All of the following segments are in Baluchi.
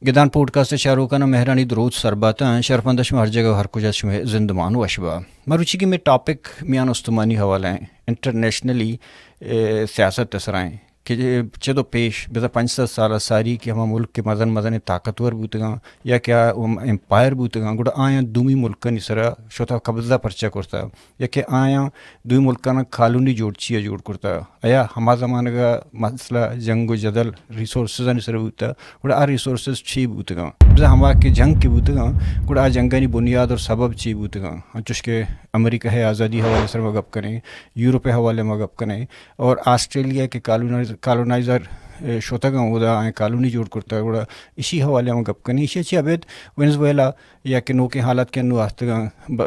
گدان پوڈکاسٹ ءِ چاروکاں مہرانی دروت سر باتاں۔ شرپمند شما ہر جگہ و ہر کجا شمئے زندمان وش با۔ مروچی کہ مئے ٹاپک میان استمانی حوالہ ایں، انٹرنیشنلی، اے، سیاست ءِ سرا ایں کہ چد و پیش بزاں پنچ سد سال ءَ ساری کہ ہما ملک کہ مزن مزنیں طاقتور بوتگاں یا کہ آ امپائر بوتگاں، گڑا آیاں دومی ملکانی سرا شتا قبضہ پرچا کرتا؟ یا کہ آیاں دوئیں ملکاناں کالونی جوڑ چیا جوڑ کرتا؟ آیا ہما زمانگا مسئلہ جنگ و جدل ریسورسزانی سر بوتا؟ گڑا آ ریسورسز چی بوتگاں؟ بزاں ہما کہ جنگ کہ بوتگاں، گڑا آ جنگانی بنیاد اور سبب چی بوتگاں؟ انچوش کہ امریکہ ءِ آزادی حوالے سر ما گپ کنیں، یورپ ءِ حوالے ما گپ کنیں، اور آسٹریلیا کہ کالونائز-، کالونائزر، اے، شتگاں، اودا آیاں کالونی جوڑ کرتا، گڑا اشی حوالے ما گپ کنیں۔ اشی چی ابید ونزویلا یا کہ نوکیں حالات کہ انو آتکگاں، ب-،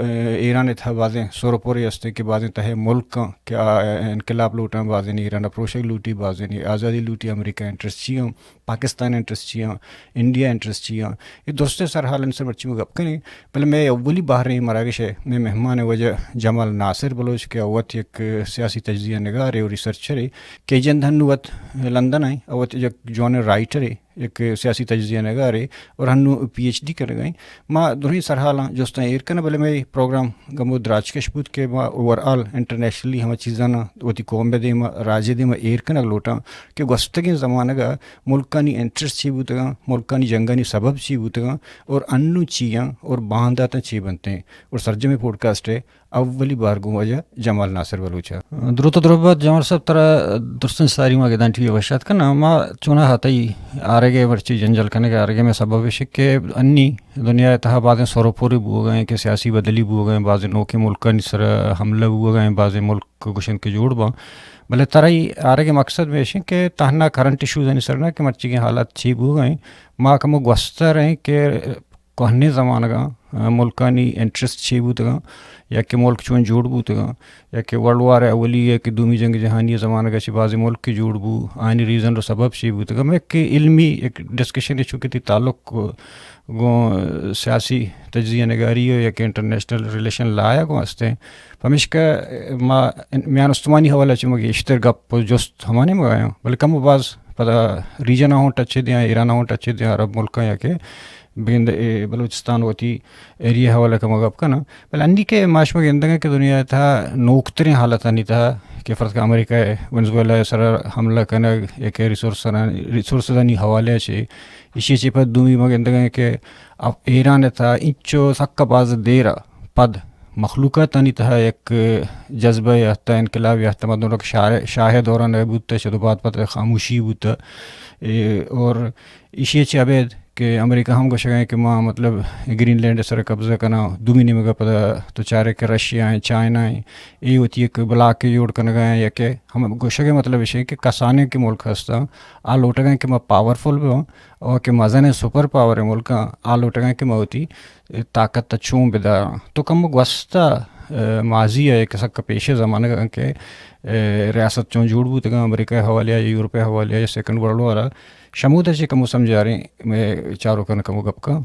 ایران ءِ تہا بازیں سر و پرے است کہ بازیں تہہ ملکاں کہ آ انقلاب لوٹاں، بازیں ایران ءَ پروشگ لوٹی، بازیں آزادی لوٹی، امریکہ انٹرسٹ چی اں، پاکستان انٹرسٹ چی اں، انڈیا انٹرسٹ چی اں، اے درستیں سرحالانی سر مرچی ما گپ کنیں۔ بلے مئے اولی بہریں مراگش ءِ مئے مہمان ءِ واجہ جمال ناصر بلوچ کہ وت یک سیاسی تجزیہ نگارے و ریسرچرے کہ جند ہنو وت لندن ءَ ایں، وت یک جوانیں رائٹرے، یک سیاسی تجزیہ نگارے اور ہنو پی ایچ ڈی کنگا ایں۔ ما درہیں سرحالاں جستاں ایر کناں، بلے مئے پروگرام گمو دراجکش بوت کہ ما اوور آل انٹرنیشنلی ہما چیزاناں وتی قوم ءِ دیما، راج ءِ دیما ایر کنگ لوٹاں کہ گوستگیں زمانگا ملکانی انٹرسٹ چی بوتگاں، ملکانی جنگانی سبب چی بوتگاں اور انو چی اں اور بانداتاں چی بنتیں۔ اور سرجمیں پوڈکاسٹ ءِ اولی بار گوں واجہ جمال ناصر بلوچ ءَ۔ دروت و درہبات جمال صاحب، ترا درستیں ساری ما گدان ٹی وی ءَ وش آتک کناں۔ ما چوناہا تئی آرگ ءِ مرچی جنجال کنگ ءِ آرگ ءِ مئے سبب اش کہ انی دنیا ءِ تہا بازیں سر و پرے بوگ ءَ ایں کہ سیاسی بدلی بوگ ءَ ایں، بازیں نوکیں ملکانی سر حملہ بوگ ءَ ایں، بازیں ملک گوشنت کہ جوڑ باں۔ بلے ترا ای آرگ ءِ مقصد مئے اش کہ تہنا کرنٹ ایشوزانی سر نہ کہ مرچیگیں حالات چی بوگ ءَ ایں، ما کمو گوستر ایں کہ کوہنیں زمانگاں، آ، ملکانی انٹرسٹ چی بوتگاں، یا کہ ملک چون جوڑ بوتگاں، یا کہ ورلڈ وار اولی یا کہ دومی جنگ جہانی زمانگا چی بازیں ملک کہ جوڑ بو، آیانی ریزن و سبب چی بوتگاں۔ مئے کہ علمی یک ڈسکشن چونکہ تئی تعلق گوں سیاسی تجزیہ نگاری و یا کہ انٹرنیشنل ریلیشن لا ءَ گوں ہستیں۔ پمیشکا ما میان استمانی حوالہ چہ ما گیشتر گپ و جست ہمانے مگایاں، بلے کم و باز پدا ریجن ءَ ہوں ٹچ دیاں، ایران ءَ ہوں ٹچ دیاں، عرب ملکاں یا کہ بگند اے بلوچستان وتی ایریا حوالہ کمو گپ کناں۔ بلے انی کہ ما شما گندگاں کہ دنیا ءِ تہا نوکتریں حالتانی تہا کہ فرض کہ امریکہ ءِ، ونزویلا ءِ سرا حملہ کنگ یا کہ ریسورسانی، ریسورسزانی حوالہ چہ، ایشی چہ پد دومی ما گندگاں کہ اف-، ایران ءِ تہا انچو سک باز دیر ءَ پد مخلوقاتانی تہا یک جذبہ یافتہ، انقلاب یافتہ، مردم را کہ شاہ، شاہ دوران ءَ بوتہ، چہ دو بعد پد خاموشی بوتہ۔ اے، اور ایشی چہ ابید کہ امریکہ ہم گوشگ ءَ کہ ما مطلب گرین لینڈ ءِ سر قبضہ کناں، دومی نیمگ ءَ پدا تو چارے کہ رشیا ایں، چائنا ایں، اے وتی یک بلاک جوڑ کنگ ءَ ایں، یا کہ ہم گوشگ ءِ مطلب ایش کہ کسانیں کہ ملک ہستاں، آ لوٹگ ءَ کہ ما پاورفل بہ باں، اور کہ مزنیں سپر پاور ملکاں، آ لوٹگ ءَ کہ ما وتی طاقت ءَ چون بداراں۔ تو کمو گوستہ، اے، ماضی ءَ کہ سک پیش زمانگ ءَ کہ، اے، ریاست چون جوڑ بوتگاں، امریکہ ءِ حوالہ ءَ یا یورپ ءِ حوالہ ءَ یا سیکنڈ ورلڈ وار ءَ، شمود ءَ چہ کمو سمجھاریں مئے چاروکاں کمو گپ کن۔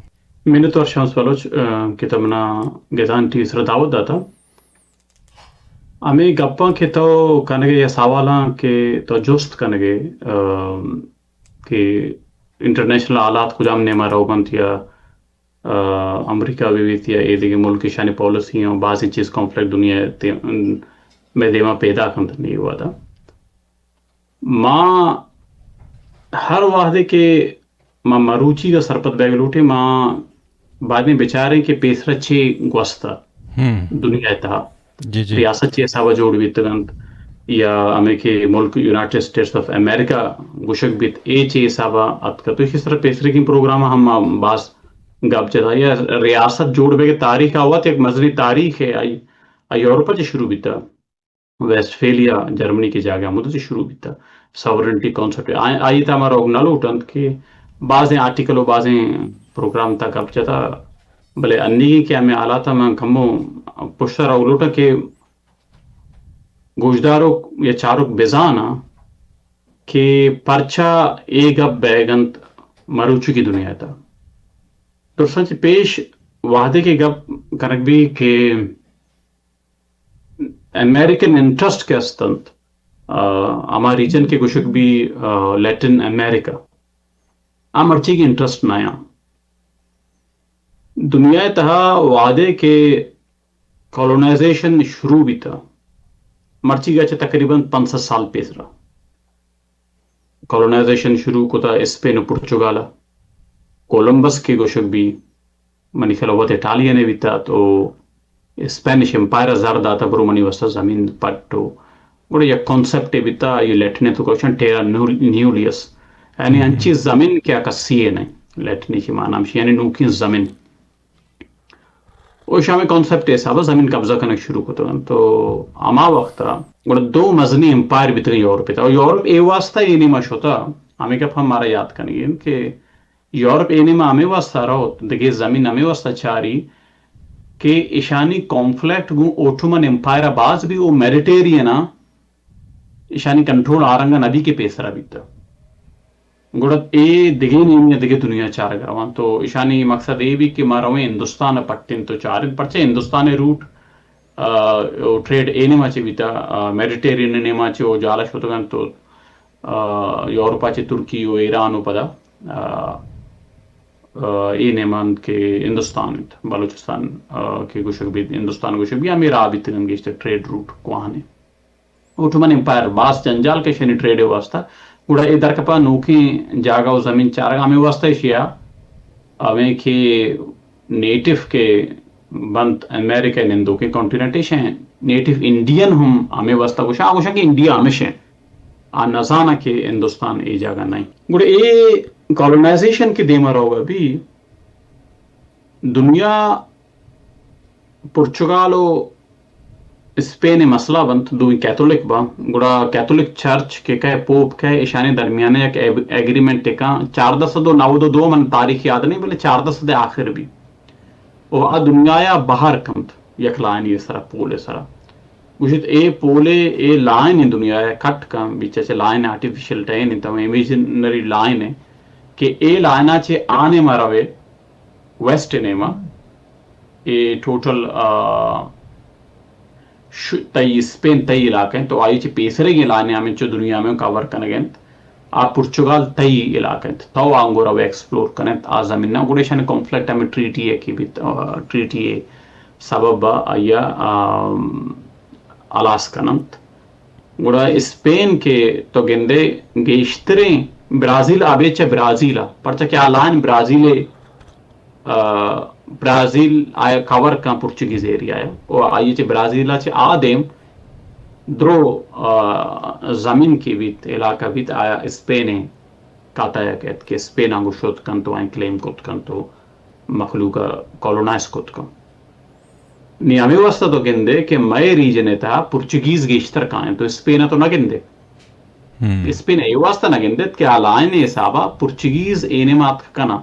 منت وار شمس بلوچ، اے، کہ تو منا گدان ٹی وی سرا دعوت داتا۔ ہمے گپاں کہ تو کنگے یا سوالاں کہ تو جست کنگے، اے، کہ انٹرنیشنل حالات کجام نیما روگ انت یا آ، امریکہ بہ بیت یا اے دگہ ملک، ایشانی پالیسی اں، بازیں چیز کانفلکٹ دنیا ءِ تے-، مئے دیما پیداک انت نی وہدا۔ ما ہر وہدے کہ ما مروچیگا سرپد بیگ لوٹیں، ما بایدیں بچاریں کہ پیسرا چے گوستہ ہم۔ دنیا ءِ تہا۔ جی، جی۔ ریاست چے حسابا جوڑ بیتگ انت، یا ہمے کہ ملک یونائیٹڈ اسٹیٹس آف امریکہ گوشگ بیت، اے چے حسابا اتکہ۔ تو ایشی سرا پیسریگیں پروگرام ہم ما باز گپ جتا۔ یا ریاست جوڑ بیگ ءِ تاریخ ءَ وت یک مزنیں تاریخے، آئی، آ یورپ ءَ چہ شروع بیتہ، ویسٹفیلیا جرمنی کہ جاگہ ہمودا چہ شروع بیتہ، ساورنٹی کانسیپٹ۔ آئی، آئی تہا ما روگ نہ لوٹ انت کہ بازیں آرٹیکل و بازیں پروگرام تہا گپ جتا، بلے انیگیں کہ ہمے حالات ءَ من کمو پشتا روگ لوٹاں کہ گوشداروک یا چاروک بزاناں کہ پرچا اے گپ بیگ انت مروچیگی دنیا ءِ تہا۔ درستاں چہ پیش وہدے کہ گپ کنگ بی کہ امریکن انٹرسٹ کہ است انت، آ، ہما ریجن کہ گوشگ بی، آ، لیٹن امریکہ، آ مرچیگی انٹرسٹ نہ آں۔ دنیا ءِ تہا وہدے کہ کالونائزیشن شروع بیتا، مرچیگا چہ تقریباً پنچ سد سال پیسرا کالونائزیشن شروع کتا اسپین و پرتگال ءَ۔ کولمبس کہ گوشگ بی، منی خیال وت اٹالین ءِ بیتا، تو اسپینش امپائر ءَ زر داتا، برو منی واسطہ زمین پٹ۔ و گڑا یک کانسپٹ بیتا، یہ لیٹن ءِ توکا گوشن ٹیرا نیولیس، یعنی انچی زمین کہ آ کسی ءِ نہ ایں۔ لیٹن ءِ چی معنی ہمشی، یعنی نوکیں زمین۔ و شامی کانسپٹ ءِ حساب ءَ زمین قبضہ کنگ شروع کتگ انت۔ تو ہما وقت ءَ گڑا دو مزنیں امپائر بیتگ یورپ ءِ تہا۔ و یورپ اے واسطہ اے نیما شتا، ہمے گپ ہم مارا یاد کنگی انت کہ یورپ اے نیما ہمے واسطہ روت، دگہ زمین ہمے واسطہ چاری کہ اشانی کانفلکٹ گوں اوٹومن امپائر ءَ باز بی و میڈیٹیرین ءَ اشانی کنٹرول آ رنگ ءَ نہ بی کہ پیسرا بیتا۔ گڑا اے دگہ نیمی ءَ دگہ دنیا چارگ ءَ روان۔ تو اشانی مقصد اے بی کہ ما رویں ہندوستان ءَ پٹیں تو چاریں، پرچہ ہندوستان ءِ روٹ، آ، او ٹریڈ اے نیما چہ بیتا، آ، میڈیٹیرین نیما چہ او جالا شتگ انت تو، آ، یورپا چہ ترکی و ایران و پدا، آ، آ، اے نیما انت کہ ہندوستان انت، بلوچستان، آ، کہ گوشگ بیت، ہندوستان گوشگ بیت، ہمے راہ بیتگ انت گیشتر ٹریڈ روٹ کوہنیں۔ اوٹومن امپائر باز جنجال کشنی ٹریڈ ءِ واسطہ۔ گڑا اے درکپا نوکیں جاگہ و زمین چارگ ہمے واسطہ ایشیا، ہمیں کہ نیٹو کہ بنت امریکہ نندوکیں کانٹیننٹ ایش ہیں، نیٹو انڈین ہم ہمے واسطہ گوشاں، آ گوشاں کہ انڈیا ہمش ہیں، آ نزاناں کہ ہندوستان اے جاگہ نہیں۔ گڑا اے کالونائزیشن کہ دیما روگا بی، دنیا پرتگال و اسپین ءِ مسئلہ بنت، دوئیں کیتھولک باں، گڑا کیتھولک چرچ کہ کئے پوپ کئے، ایشانی درمیان یک ایب-، ایگریمنٹ کاں، چاردہ سد و نود و دو، من تاریخ یاد نہیں، بلے چاردہ سد آخر بی۔ و آ دنیا ءَ بہر کنت یک لائنی سرا، پول سرا۔ گوشت اے پول، اے لائن دنیا ءَ کٹ کن، بیچا چہ لائن آرٹیفیشل ٹین انت، امیجنری لائن ہے کہ اے لائن ءَ چہ آنے ما روے، ویسٹ نیما، اے ٹوٹل، آ، ش-، تئی اسپین تئی علاقہ انت، تو آئی چہ پیسرگیں لائن ہمیں چو دنیا میں کور کنگ انت۔ آ پرتگال تئی علاقہ انت، تو آنگو رو ایکسپلور کننت آ زمین نا۔ گڑا ایشان کانفلکٹ ہمیں ٹریٹی ہے کہ بیت، آ، ٹریٹی ہے سبب آیا، آ، ہلاس کننت۔ گڑا اسپین کہ تو گندے گیشتریں برازیل، آ بیچ برازیل آ، پرچہ کہ آ لائن برازیل ءِ، آ، برازیل آیا کور کن پرچگیز ایریا ءَ۔ و آئی چہ برازیل ءَ چہ آ دیم درو، آ، زمین کی بیت، علاقہ بیت، آیا اسپین ءِ کاتایگ ات کہ اسپین آنگو شت کنت و آئیں کلیم کت کنت و مخلوق ءَ کالونائز کت کنت۔ نی ہمے واسطہ تو گندے کہ مئے ریجن ءِ تہا پرچگیز گیشتر کائیں تو اسپین ءَ تو نہ گندے۔ ہم۔ اسپین ءَ اے واسطہ نہ گندت کہ آ لائن ءِ حسابا پرچگیز اے نیما اتک کناں،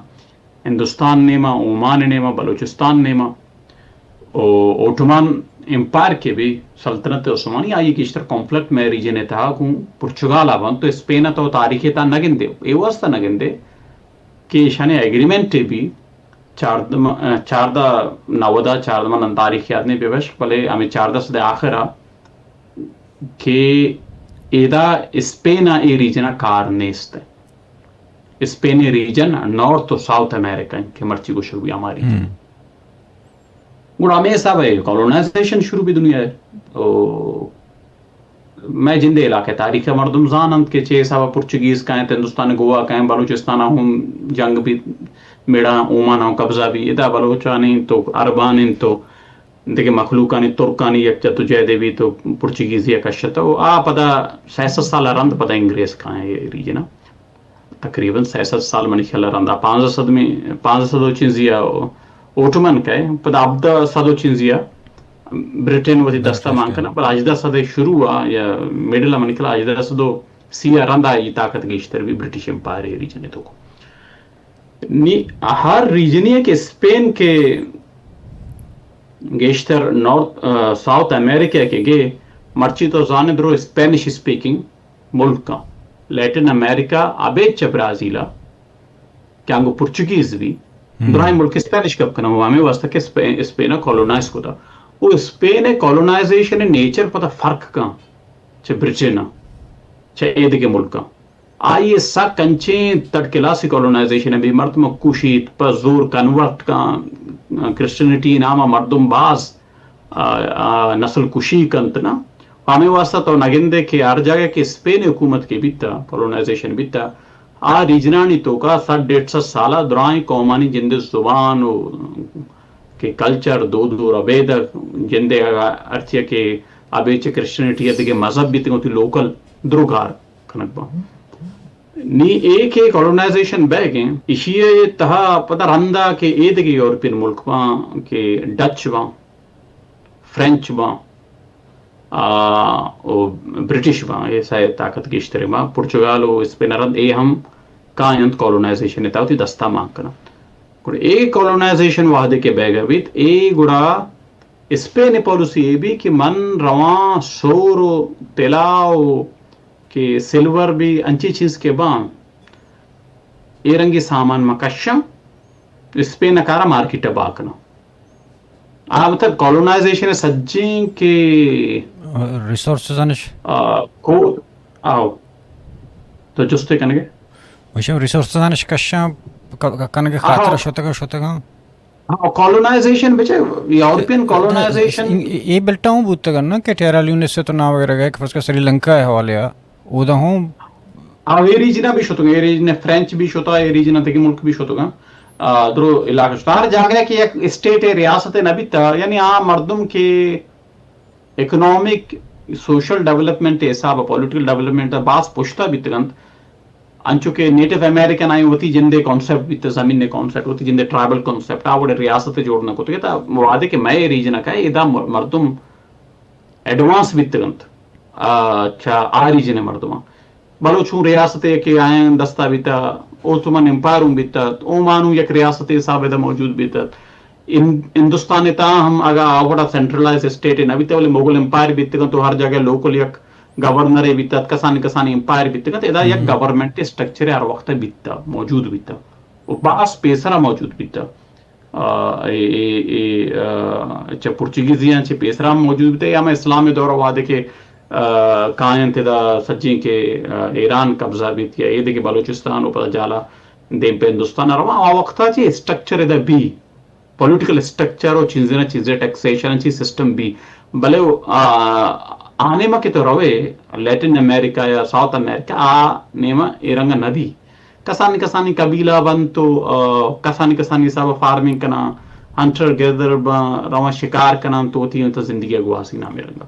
ہندوستان نیما، اومان نیما، بلوچستان نیما۔ او اوٹومان امپائر کہ بی، سلطنت عثمانی، آئی گیشتر کانفلکٹ مئے ریجن ءِ تہا گوں پرچگال ءَ بنت تو اسپین ءَ تو تاریخ ءِ تہا نہ گندے۔ اے واسطہ نہ گندے کہ ایشانی ایگریمنٹ بی چاردہ، چاردہ نود ءَ، چاردہ، من تاریخ یاد نہیں بے بشک، بلے ہمیں چاردہ سد آخر ءَ کہ ایدا اسپین ءَ اے ریجن ءَ کار نیست۔ اسپین ءِ ریجن نارتھ و ساؤتھ امریکہ انت کہ مرچی گوشگ بی ہماری۔ ہم۔ گڑا ہمے حساب ءَ کالونائزیشن شروع بی دنیا ءَ۔ او مئے جندے علاقہ تاریخ ءَ مردم زاننت کہ چے حساب ءَ پرچگیز کائیں، ہندوستان ءَ گوا کائیں، بلوچستان ءَ ہم جنگ بیت، میڑا اومان ءَ قبضہ بی، ادا بلوچانی تو عربانی تو دگہ مخلوقانی، ترکانی یک جدوجہدے بیت و پرچگیزی ءَ کشت و آ پدا سئے سد سال ءَ رند پدا انگریز کائیں اے ریجن ءَ۔ تقریباً سئے سد سال منی خیال ءَ رند ءَ پانزدہ سد میں، پانزدہ سد و چنزی ءَ اوٹومن کئے، پدا ہبدہ سد و چنزی ءَ برٹن وتی دست ءَ مان کناں، بلے ہژدہ سد ءِ شروع ءَ یا مڈل ءَ منی خیال ءَ ہژدہ سد و سی ءَ رند ءَ آئی طاقت گیشتر بی برٹش امپائر ءِ ریجن ءِ توک۔ نی ہر ریجنی کہ اسپین کہ گیشتر نارتھ، آ، ساؤتھ امریکہ کہ گے، مرچی تو زانے درو اسپینش اسپیکنگ ملک آں۔ لیٹن امریکہ ابید چہ برازیل ءَ کہ آنگو پرچگیز بی، ہم۔ درائیں ملک اسپینش گپ کناں، و ہمے واسطہ کہ اسپے-، اسپین ءَ کالونائز کتا۔ و اسپین ءِ کالونائزیشن ءِ نیچر پدا فرق کن چہ برٹن ءَ، چہ ایدگہ ملکاں۔ آئی ء سک انچیں تھرڈ کلاسی کالونائزیشن ء بی، مردم کشیت، پہ زور کنورٹ کن، کرسچینٹی نام ء مردم باز، آ، آ، نسل کشی کنت نا۔ ہمے واسطہ تو نگندے کہ ہر جاگہ کہ اسپین حکومت کہ بیتا، کالونائزیشن بیتا، آ ریجنانی توکا صد ڈیڑھ صد سال ء درائیں قومانی جند زبان و کہ کلچر، دود و ربیدگ، جندے ہرچی کہ ابیچ کرسچینٹی ء دگہ مذہب بیتگ، وتی لوکل دروگار کنگ باں۔ نی اے کہ کالونائزیشن بیگ ایں، ایشی ء تہا پدا رندا کہ اے دگہ یورپین ملک باں، کہ ڈچ باں، فرینچ باں، آ، و برٹش باں، اے سئے طاقت گیشتریں باں، پرتگال و اسپین رند اے ہم کاینت کالونائزیشن ء تہا وتی دستا مان کننت۔ گڑا اے کالونائزیشن وہدے کہ بیگا بیت، اے گڑا اسپین پالیسی اے بی کہ من رواں سور و طلا و کہ سلور بی انچی چیز کہ باں، اے رنگی سامان ما کشاں، اسپین کارا مارکیٹ با کناں۔ آ مطلب کالونائزیشن سجیں کہ ریسورسز انش آ، کو آو تو جستے کنگے؟ مشم ریسورسز انش کشاں ک-، ک-، کنگے خاطر آو۔ شتگاں، شتگاں۔ ہاں، کالونائزیشن بچے، یورپین کالونائزیشن۔ اے، اے بلٹا ہوں بوتگ نا کہ ٹیرا لیونس تو نام وغیرہ گئے کہ فرض کر سری لنکا ہے حوالے آ، اودا ہوں۔ آ، اے ریجنا بھی شتگا، اے ریجن فرینچ بھی شتا، اے ریجن تکی ملک بھی شتگا۔ آ، درو علاقہ شتا۔ ہر جاگہ کہ یک اسٹیٹ ہے، ریاست نہ بیتا، یعنی آ مردم کہ اکنامک، سوشل ڈیولپمنٹ حساب، پولیٹیکل ڈیولپمنٹ باز پشتا بیتگنت۔ انچو کہ نیٹو امریکن آئی وتی جندے کانسیپٹ بیت، زمین نے کانسیپٹ، وتی جندے ٹرائبل کانسیپٹ، آ وڑے ریاست جوڑ نہ کتگے، تا وہدے کہ مئے ریجن کا ادا م-، مردم ایڈوانس بیتگنت، آ، چا آ ریجن مردم۔ بلوچ ہوں ریاست کہ آئیں دستا بیتا، اوتومن امپائر ہوں بیتا، اومان ہوں یک ریاست حساب ادا موجود بیتا۔ ان-، ہندوستان تا ہم اگا آ وڑا سینٹرلائز اسٹیٹ نہ بیتا، بلے مغل امپائر بیتگنت تو ہر جگہ لوکل یک گورنر بیتا، کسانی کسانی امپائر بیتگنت، ادا یک گورنمنٹ اسٹرکچر ہر وقت بیتا، موجود بیتا۔ و باز پیسرا موجود بیتا۔ آ، اے، اے، اے، آ، چہ پرتگیزیاں چہ پیسرا موجود بیتا، یا ہمے اسلام دور وہدے کہ، آ، کاینت ادا سجیں کہ، آ، ایران قبضہ بیت یا اے دگہ بلوچستان و پدا جالا دیم پہ ہندوستان رواں، آ وقتا چہ اسٹرکچر ادا بی، پولیٹیکل اسٹرکچر و چیزیں نہ چیزیں ٹیکسیشن چی سسٹم بی۔ بلے، آ، آ نیما کہ تو روے، لیٹن امریکہ یا ساؤتھ امریکہ، آ نیما اے رنگ نہ بی۔ کسانی کسانی قبیلہ بنت و، آ، کسانی کسانی حساب فارمنگ کناں، ہنٹر گیدر باں، رواں شکار کناں تو وتی انت زندگی گوازی نامے رنگا۔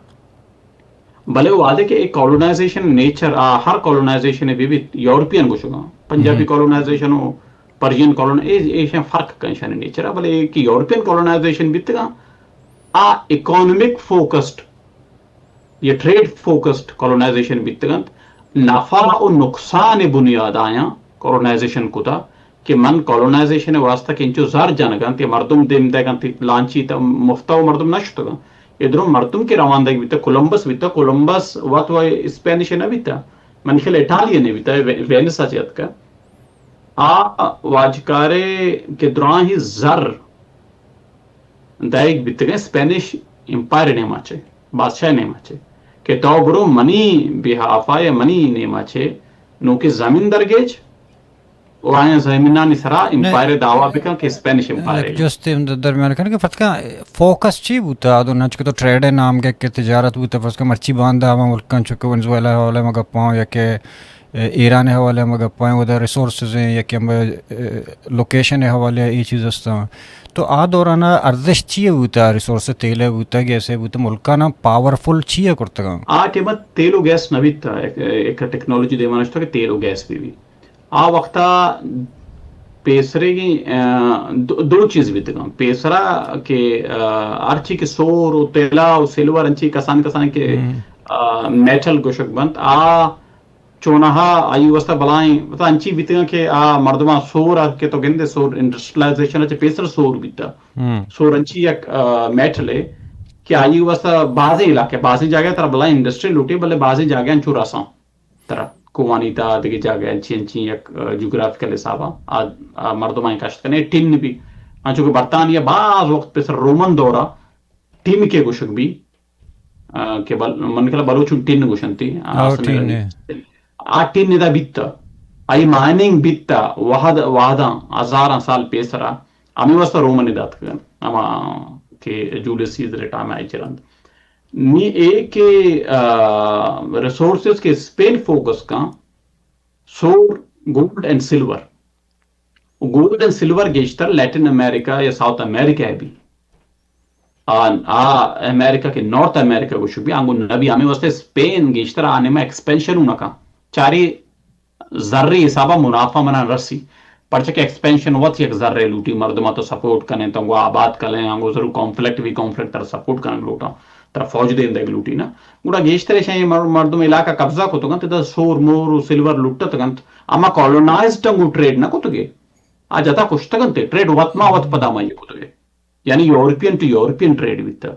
بلے وہدے کہ اے کالونائزیشن نیچر آ، ہر کالونائزیشن بی بیت، یورپین گوشگاں، پنجابی کالونائزیشن و پرشین کالون-، اے، ایشاں فرق کن ایشانی نیچر آ، بلے اے کہ یورپین کالونائزیشن بیتگاں، آ اکانومک فوکسڈ یا ٹریڈ فوکسڈ کالونائزیشن بیتگنت، نفع و نقصان بنیاد آیاں کالونائزیشن کتا کہ من کالونائزیشن واسطہ کہ انچو زر جنگنت یا مردم دیم دگنت لانچی تا مفتا و مردم نشتگاں۔ ادرو مردم کہ روان دگ بیتا، کولمبس بیتا، کولمبس وت و اسپینش نہ بیتا، من خیال اٹالیہ نہ بیتا، وے-، وینس ء چہ اتکا۔ آ واجکارے کہ دراہیں زر دائگ بیتگیں اسپینش امپائر نیما چے، بادشاہ نیما چے، کہ تو برو منی بیہافا یا منی نیما چے، نوکے زمین درگیج، و آیاں زمینانی سرا امپائر دعویٰ بکن کہ اسپینش امپائر ہے۔ جست درمیان کن کہ فرض کن فوکس چی بوتا؟ آدو نہ چکہ تو ٹریڈ نام گے کہ تجارت بوتا، فرض کن مرچی باندا ہما ملکاں چکہ ونزویلا حوالے ما گپاں یا کہ ایران حوالے ما گپاں، ودا ریسورسز ہیں یا کہ ہم لوکیشن حوالے اے چیز ہستاں۔ تو آ دورانا ارزش چی بوتا؟ ریسورس تیل بوتا، گیس بوتا، ملکانا پاورفل چی کرتگاں؟ آ ٹیمت تیل و گیس نہ بیتا، ایک، ایک ٹیکنالوجی دیما نشتا کہ تیل و گیس بھی بھی۔ آ وقتا پیسرگیں، آ، دو، دو چیز بیتگاں۔ پیسرا کہ، آ، ہرچی کہ سور و طلا و سلور انچی کسان کسان کہ، آ، میٹل گوشگ بنت، آ چونہا آئی واسطہ بلائیں، مطلب انچی بیتگاں کہ آ مردماں سور آ کہ تو گندے سور انڈسٹریلائزیشن چہ پیسر سور بیتا۔ سور انچی یک، آ، میٹل ہے کہ آئی واسطہ بازیں علاقے، بازیں جاگہ ترا بلائیں انڈسٹری لوٹے، بلے بازیں جاگہ انچو رساں۔ ترا کوہانی تہا دگہ جاگہ انچیں انچیں یک، آ، جغرافیکل حسابا آ، آ مردمانی کشت کنے ٹن بھی۔ انچو کہ برطانیہ باز وقت پیسر رومن دورا ٹن کہ گوشگ بی، آ، کہ بل-، من کلا بلوچ ٹن گوشنتی، آ، آ، ٹن۔ آ ٹن ادا بیتا۔ آئی مائننگ بیتا وہد، وہداں ہزاراں سال پیسرا، ہمیں واسطہ رومن داتکگن، ہما کہ جولیس سیزر ٹائم آئی چرند۔ نی اے کہ، آ، ریسورسز کہ اسپین فوکس کاں، سور، gold and silver. Gold and silver گیشتر لیٹن امریکہ یا ساؤتھ امریکہ بی۔ آ، آ امریکہ کہ نارتھ امریکہ گوشگ بی، آنگو نبی، ہمیں واسطے اسپین گیشتر آ نیمہ ایکسپینشن نہ کاں۔ چاری زر حسابا منافع منا رسی۔ پرچہ کہ ایکسپینشن وت یک زر لوٹی، مردم تو سپورٹ کنے، تو آنگو آباد کنے، آنگو ضرور کانفلکٹ بی، کانفلکٹ تر سپورٹ کنگ لوٹاں، تر فوج دین دیگ لوٹی نا۔ گڑا گیشتر ایشاں اے مر-، مردم علاقہ قبضہ کتگ انت، ادا سور مور و سلور لٹتگ انت، اما کالونائزڈ انگو ٹریڈ نہ کتگے۔ آ جتا کشتگ انت، ٹریڈ وت ما وت پدا ما یہ کتگے۔ یعنی یورپین ٹو یورپین ٹریڈ بیتا۔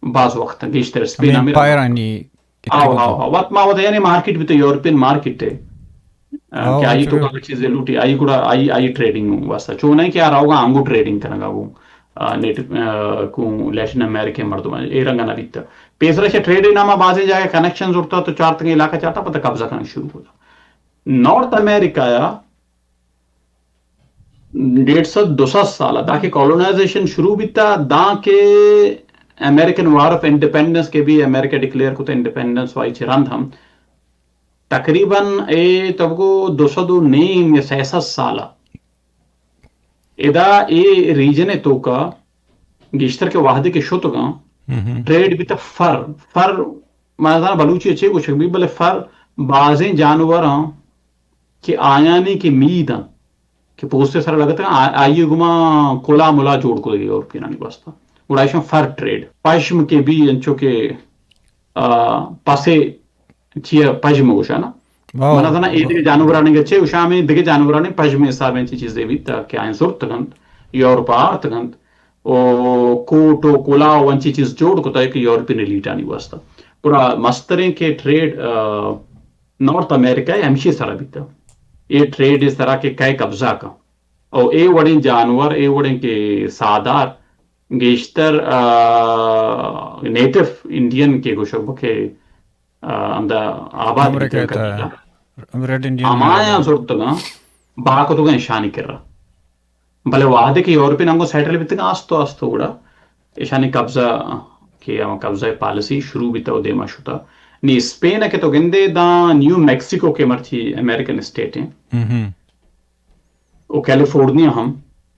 باز وقت گیشتر اسپین ہمیں امیر امپائر آنی آو، آو، آو۔ وت ما وت یعنی مارکیٹ بیتا، یورپین مارکیٹ ہے۔ آ، آو، کہ آئی تو اچھا۔ کا چیز لوٹی، آئی گڑا آئی، آئی ٹریڈنگ واسطہ۔ چو نہیں کہ آ راوگا آنگو ٹریڈنگ کرنگا وہ، آ، نیٹو، آ، کو لیٹن امریکہ مردم اے رنگا نہ بیتا۔ پیسرا چہ ٹریڈ ناما بازیں جاگہ کنیکشن زورتا تو چارتگیں علاقہ چارتا پتہ قبضہ کنگ شروع ہوتا۔ نارتھ امریکہ یا ڈیڑھ سد دو سد سال داں کہ کالونائزیشن شروع بیتا، داں کہ امریکن وار آف انڈیپینڈنس کہ بی امریکہ ڈکلیئر کتا انڈیپینڈنس وائی چہ رند ہم تقریباً اے تو بگو دو سد و نیم یا سئے سد سال۔ ادا اے ریجن توکا گیشتر کہ وہدے کہ شتگاں، ہم۔ ٹریڈ بیتا فر، فر، ما زاناں بلوچی چے گوشگ بی، بلے فر بازیں جانوراں کہ آیانی کہ مید انت کہ پوستے سر لگت انت، آ-، آئی گما کلا ملا جوڑ کو یورپینانی واسطہ۔ گڑا ایشاں فر ٹریڈ، پشم کہ بی انچو کہ، آ، پسے چیا پژم گوشاں نا۔ واو۔ من ازاناں اے دگہ جانورانی گچے، گوشاں ہمیں دگہ جانورانی پژم حسابیں چی چیزے بیت کہ آئیں زرتگ انت، یورپ ء آرتگ انت، او کوٹ و کلا و انچی چیز جوڑ کتا کہ یورپین ایلیٹانی واسطہ۔ گڑا مستریں کہ ٹریڈ، آ، نارتھ امریکہ ء ہمشی سرا بیتا۔ اے ٹریڈ سرا کہ کئے قبضہ کن۔ او اے وڑیں جانور، اے وڑیں کہ ساہدار گیشتر، آ، نیٹو انڈین کہ گوشگ بہ کہ، آ، ہمدا آباد امریکہ بیتگ تا، انت۔ ریڈ انڈین ہمایاں زرتگاں، بہا کتگاں اشانی کرا۔ بلے وہدے کہ یورپین انگو سیٹل بیتگاں، آستو آستو گڑا اشانی قبضہ کہ ہم قبضہ پالیسی شروع بیتا و دیما شتا۔ نی اسپین کہ تو گندے داں نیو میکسیکو کہ مرچی امریکن اسٹیٹ ہیں۔ ہم ہم۔ و کیلیفورنیا ہم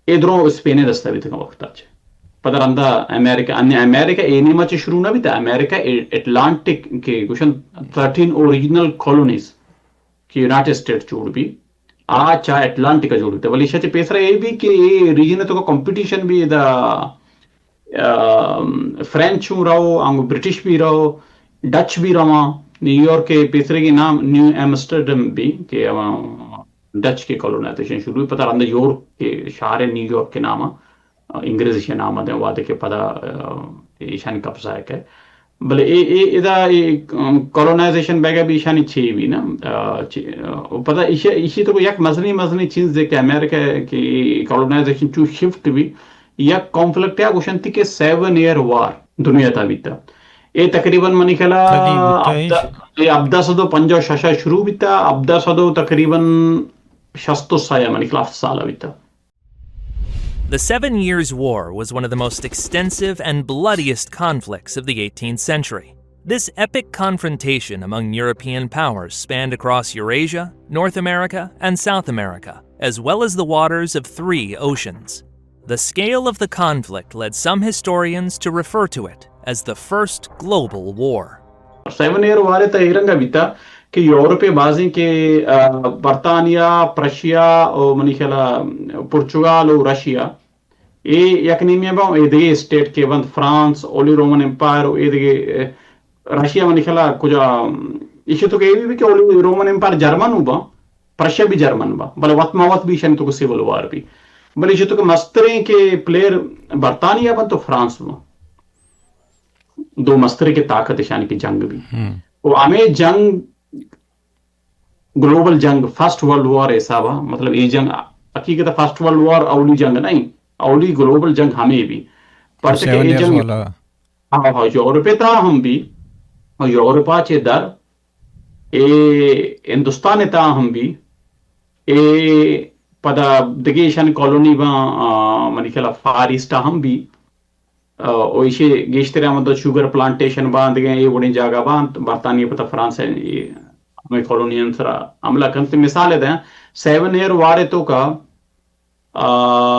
اے درو اسپین ء دستا بیتگ وقت چ۔ پدا رندا امریکہ، ان امریکہ اے نیما چہ شروع نہ بیتا، امریکہ اے-، اٹلانٹک کہ گوشن تھرٹین اوریجنل کالونیز کہ یونائیٹڈ اسٹیٹ جوڑ بی، آ چا اٹلانٹک جوڑ بیتا۔ ولی شچ پیسرا اے بی کہ اے ریجن تو کمپٹیشن بی دا، آ، فرینچ ہوں رہو، آنگو برٹش بھی رہو، ڈچ بھی رواں۔ نیویارک کے پیسرے کے نام نیو ایمسٹرڈم بھی کہ ہواں ڈچ کے کالونائزیشن شروع ہوئی، پتہ رندا یورپ کے شہر ہے نیویارک کے نام، آ، انگریزی شے نام دیں وعدے کے پدا، آ، ایشانی قبضہ ہے کہ بلے اے، اے، ادا اے، ام، کالونائزیشن بیگا بھی ایشانی چے بھی نا، آ، چے، آ، پتہ ایشی، ایشی تو یک مزنی، مزنی چیز ہے کہ امریکہ کی کالونائزیشن چو شفٹ بھی یک کانفلکٹ یا گوشنتی کہ سیون ایئر وار دنیا تا بیتا۔ اے تقریباً منی خیالا کدی بیتا اے؟ ہبدہ، اے ہبدہ سد و پنجاہ و شش شروع بیتا، ہبدہ سد و تقریباً شست و سہ منی خیالا ہفت سال بیتا۔ The Seven Years' War was one of the most extensive and bloodiest conflicts of the eighteenth century. This epic confrontation among European powers spanned across Eurasia, North America, and South America, as well as the waters of three oceans. The scale of the conflict led some historians to refer to it as the First Global War. Seven year war ء تہ اے رنگ ء بیتا کہ یورپ ء بازیں کہ، آ، برطانیہ، پرشیا و منی خیال ء پرتگال و رشیا، اے یک نیمے باں، اے دگہ اسٹیٹ کہ بنت، فرانس، ہولی رومن امپائر و اے دگہ، آ، رشیا منی خیال ء کجا، ایشی تو کہ اے بھی کہ ہولی رومن امپائر جرمن و باں، پرشیا بھی جرمن باں، بلے وت ما وت بھی ایشانی تو کہ سیول وار بھی۔ بلے ایشی تو کہ مستریں کہ پلیئر برطانیہ بنت و فرانس باں۔ دو مستریں کہ طاقت ایشانی کہ جنگ بھی۔ ہم۔ و ہمیں جنگ گلوبل جنگ، فرسٹ ورلڈ وار حسابا، مطلب اے جنگ حقیقت فرسٹ ورلڈ وار اولی جنگ نہیں، اولی گلوبل جنگ ہمیں بھی۔ پرچہ کہ سیون اے ایئرز جنگ والا۔ ہاں، ہاں، یورپ تا ہم بھی، اور یورپا چے در، اے ہندوستان تا ہم بھی، اے پدا دگہ ایشانی کالونی باں، آ، منی خیال ءَ فار ایسٹ ءَ ہم بی، آ، او ایشی گیشتر ہم تو شوگر پلانٹیشن باں، دگہ اے وڑیں جاگہ باں، برطانیہ پدا فرانس ءِ اے ہمے کالونیانی سرا حملہ کنت۔ مثال ءَ دیاں، سیون ایئر وار ءِ توکا، آ،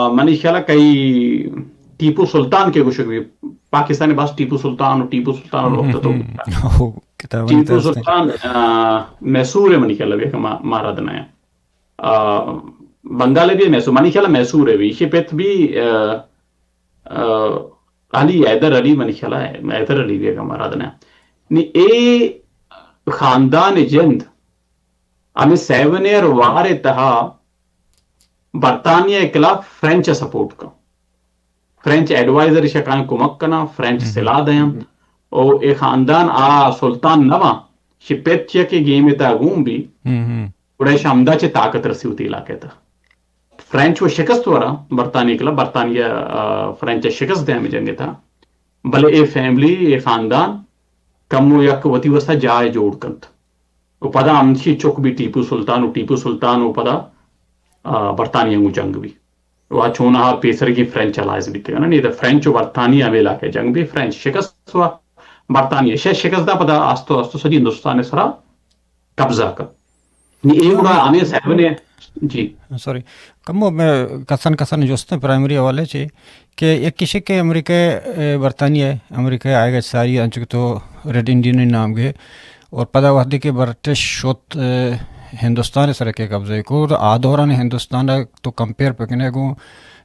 منی خیال ءَ کئی ٹیپو سلطان کہ گوشگ بی، پاکستان ءَ باز ٹیپو سلطان و ٹیپو سلطان و وقت تو ٹیپو سلطان، آ، میسور ءَ منی خیال ءَ بی کہ ما، ما رد نہ آ، بنگال ءَ بی میسور، منی خیال ءَ میسور ءَ بی، ایشی پت بی، آ، آ، علی، حیدر علی، منی خیال ءَ حیدر علی بی اگاں مراد نہ۔ نی اے خاندان ءِ جند ہمے سیون ایئر وار ءِ تہا برطانیہ ءِ خلاف فرینچ ءَ سپورٹ کن۔ فرینچ ایڈوائزر ایشاں کمک کناں، فرینچ سلاہ دیاں۔ او اے خاندان آ سلطان نہ باں، شی پت یک گیم ءِ تہا گون بی، گڑا ایشاں ہمدا چہ طاقت رسی وتی علاقہ ءِ تہا۔ فرینچ و شکست وراں برطانیہ کلا، برطانیہ، آ، فرینچ ءَ شکست دے ہمے جنگ ءِ تہا۔ بلے اے فیملی، اے خاندان کمو یک وتی واسطہ جاہ جوڑ کنت۔ و پدا ہمشی چک بی ٹیپو سلطان و ٹیپو سلطان و پدا، آ، برطانیہ گوں جنگ بی۔ و چونہا پیسرگیں فرینچ الائز بیتگ انت۔ نی فرینچ و برطانیہ ہمے علاقہ ءَ جنگ بی، فرینچ شکست و برطانیہ شہ شکست دا، پدا آستو آستو سجی ہندوستان ءِ سرا قبضہ کن۔ نی اے گڑا ہمے سیون ءَ، جی۔ سوری، کمو میں کسان کسان جستیں پرائمری حوالے چے کہ یک کشے کہ امریکہ، اے، برطانیہ، امریکہ آئے گا ساری انچو کہ تو ریڈ انڈین نام گے اور پدا وحدے کہ برٹش شوت، اے، ہندوستان سر کے قبضہ کو، تو آ دوران ہندوستان تو کمپیئر پکنے گوں،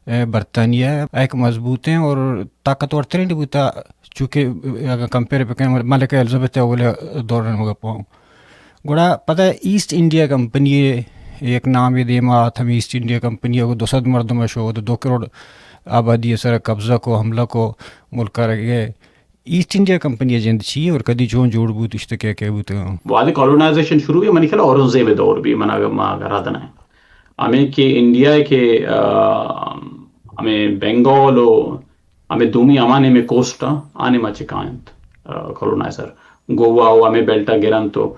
اے، برطانیہ ایک مضبوطیں اور طاقتور ترین بوتا، چونکہ اگر کمپیئر پکنے ملکہ الزبتھ اول دوران مگا پاؤں۔ گڑا پدا ایسٹ انڈیا کمپنی ءِ یک نامے دیما آت، ہم ایسٹ انڈیا کمپنی ءَ دو سد مردم ءَ شو، دو کروڑ آبادی ءِ سر قبضہ کو، حملہ کو، ملک ءَ رگے۔ ایسٹ انڈیا کمپنی ءِ جند چی اور کدی چون جوڑ بوت، اشتہ کیا کیا بوت؟ وہدے کالونائزیشن شروع بی، منی خیال اورنگزیب ءِ دور بی، منا، ما اگر رد نہ۔ ہمیں کہ انڈیا ءِ کہ، آ، ہمیں بنگال و ہمے دومی ہما نیمے کوسٹ ءَ، آ نیما چہ کاینت، آ، کالونائزر۔ گوا و ہمے بیلٹ ءَ گرنت و،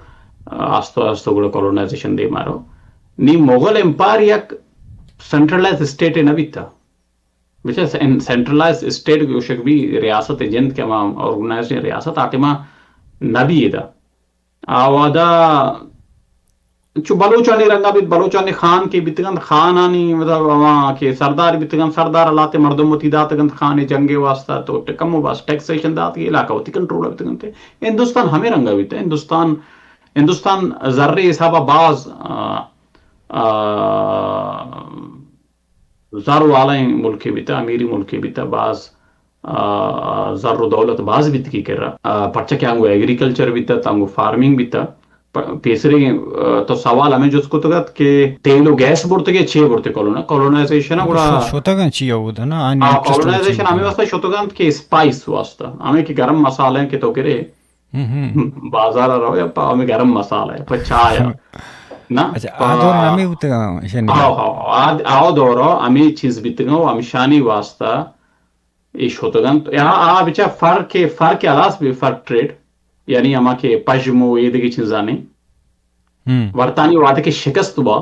آ، آستو آستو گڑا کالونائزیشن دیما رو۔ نی مغل امپائر یک سینٹرلائز اسٹیٹ نہ بیتا۔ بچا سین-، سینٹرلائز اسٹیٹ گوشگ بی ریاست جند کہ ہما آرگنائزڈ ریاست آ ٹیما نہ بی ادا۔ آ وہدا چو بلوچانی رنگا بیت، بلوچانی خان کہ بیتگنت، خانانی مطلب ہما کہ سردار بیتگنت، سردار ءَ لہتے مردم وتی داتگنت خان جنگ ءِ واسطہ، تو ٹ-، کم و باز ٹیکسیشن دات کہ علاقہ وتی کنٹرول ءَ بیتگنت۔ ہندوستان ہمے رنگا بیت، ہندوستان، ہندوستان زر ءِ حسابا باز، آ، آ، زر والائیں ملکے بیتا، امیری ملکے بیتا، باز، آ، زر و دولت باز بیت کی کرا۔ آ، پرچہ کہ آنگو ایگریکلچر بیتا، تانگو فارمنگ بیتا۔ پ-، پیسرے، آ، تو سوال ہمیں جست کتگت کہ تیل و گیس برتگے، چے برتے کولونا-، کولونائزیشن ءَ گڑا شو-، شوتگاں چی آ بودا نا، آنی آ، انٹرسٹ کولونائزیشن چی ہمیں بودا؟ واسطہ شتگنت کہ اسپائس واسطہ، ہمیں کہ گرم مسالے ہیں کہ تو کرے، ہم، ہم۔ بازار ءَ رو یا پہ ہمیں گرم مسالہ ہے، پہ چائے ہے۔ نا؟ اچھا، آ دور ہمیں بوتگا، شنی۔ ہاں، ہاں، آ، آ دور ہمیں چیز بیتگا و ہمشانی واسطہ اے شتگنت۔ یا آ بچا فر کے، فر کے ہلاس بی، فر ٹریڈ، یعنی ہما کہ پژم و اے دگہ چیزانی۔ ہم۔ برطانیہ وہدے کہ شکست با،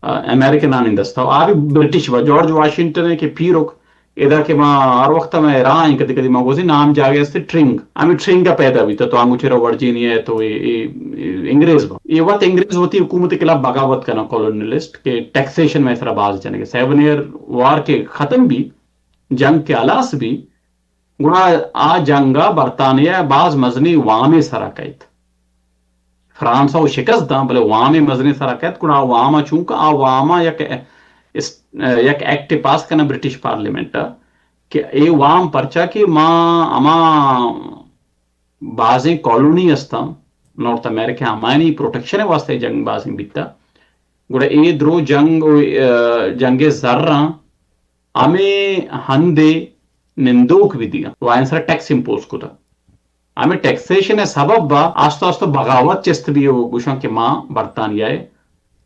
آ، امریکنانی دستا۔ آ بی برٹش با، جارج واشنگٹن ہے کہ پیرک ادا کہ ما ہر وقت ہمیں راہ ہیں، کدی کدی ما گوزی نام جاگے است ٹرنگ۔ ہمیں ٹرنگ کا پیدا بیتا، تو آنگو چرا ورجینیا ہے تو اے، اے، اے انگریز با۔ اے وقت انگریز وتی حکومت کے خلاف بغاوت کنا، کالونلسٹ، کہ ٹیکسیشن میں سرا باز جنگے۔ سیون ایئر وار کے ختم بی، جنگ کے ہلاس بی، گڑا آ جنگ ءَ برطانیہ ءَ باز مزنیں وامے سرا کئیت۔ فرانس ءَ شکست داں، بلے وامے مزنیں سرا کئیت۔ گڑا آ وام ءَ چونکہ آ وام ءَ یک اس-، یک ایکٹ پاس کناں برٹش پارلیمنٹ ءَ کہ اے وام پرچا کہ ما ہما بازیں کالونی استاں نارتھ امریکہ، ہمایانی پروٹیکشن ءِ واسطہ جنگ بازیں بیتا۔ گڑا اے درو جنگ و، آ، جنگ ءِ زراں ہمے ہندے نندوک بی دیگا و آیان سرا ٹیکس امپوز کتا۔ ہمے ٹیکسیشن ءِ سبب با آستہ آستہ بغاوت چست بی و گوشاں کہ ما برطانیہ ءِ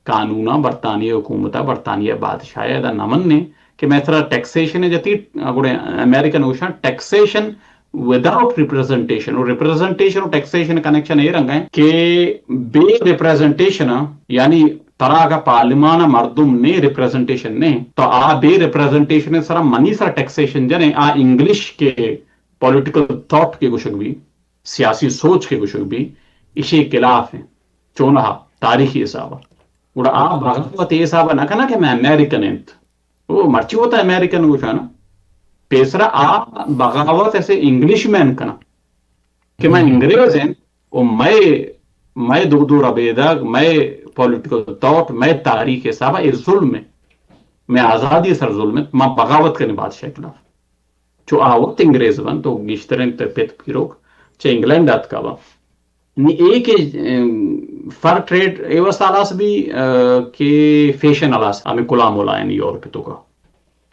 قانون ءَ، برطانیہ حکومت ءَ، برطانیہ بادشاہ ءَ ادا نہ منیں کہ مئے سرا ٹیکسیشن ءَ جتی، گڑا امریکن گوشاں ٹیکسیشن وداؤٹ ریپریزنٹیشن، و ریپریزنٹیشن و ٹیکسیشن کنیکشن اے رنگ ہیں کہ بے ریپریزنٹیشن ءَ، یعنی ترا اگاں پارلیمان ءَ مردم نے، ریپریزنٹیشن نے، تو آ بے ریپریزنٹیشن ءِ سرا منی سرا ٹیکسیشن جنے، آ انگلش کے پولیٹیکل تھاٹ کے گوشگ بی، سیاسی سوچ کے گوشگ بی، ایشی خلاف ہیں۔ چونہا تاریخی حساب ءَ۔ گڑا آ بغاوت اے حساب ءَ نہ کناں کہ میں امریکن انت۔ او مرچی وتا امریکن گوشانا۔ پیسرا آ بغاوت ایسے انگلش مین کناں کہ میں انگریز انت و مئے، مئے دود و ربیدگ، مئے پولیٹیکل تھاٹ، مئے تاریخ حساب ءَ اے ظلم ہے۔ میں آزادی سر ظلم ہے، ما بغاوت کنی بادشاہ خلاف۔ چو آ وقت انگریز بنت و گیشتریں تے پت پیروک چہ انگلینڈ آتکا با۔ نی اے کہ، ام، فر ٹریڈ اے واسطہ ہلاس بی، آ، کہ فیشن ہلاس، ہمیں کلام ولا یعنی یورپ تو کا۔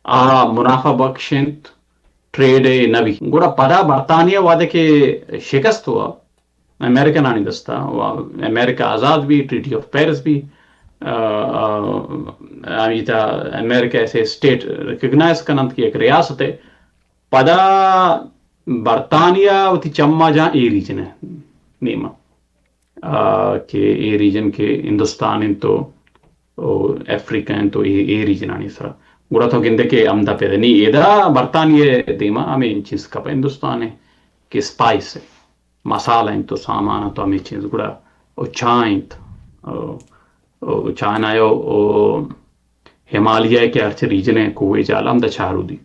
آ منافع بخش انت، ٹریڈ اے نہ بی۔ گڑا پدا برطانیہ وعدے کہ شکست ہوا، امریکن آنی دستا، و امریکہ آزاد بی، ٹریٹی آف پیرس بی، آ، آ، آ، ایتا امریکہ ایسے اسٹیٹ ریکگنائز کننت کہ یک ریاست ہے۔ پدا برطانیہ وتی چما جاں اے ریجن ہے نیما، آ، کہ اے ریجن کہ ہندوستان انت و، و افریقہ انت و اے، اے ریجن آنی سرا۔ گڑا تو گندے کہ ہمدا پیدا نی، ادا برطانیہ دیما ہمیں چیز کپ ہندوستان ہے کہ اسپائس ہے، مسالہ انت و سامان انت و ہمیں چیز گڑا و چاہ انت، و، و چائنا و، و ہمالیہ کہ ہرچ ریجن ہے کوہ جالا ہمدا چارودی۔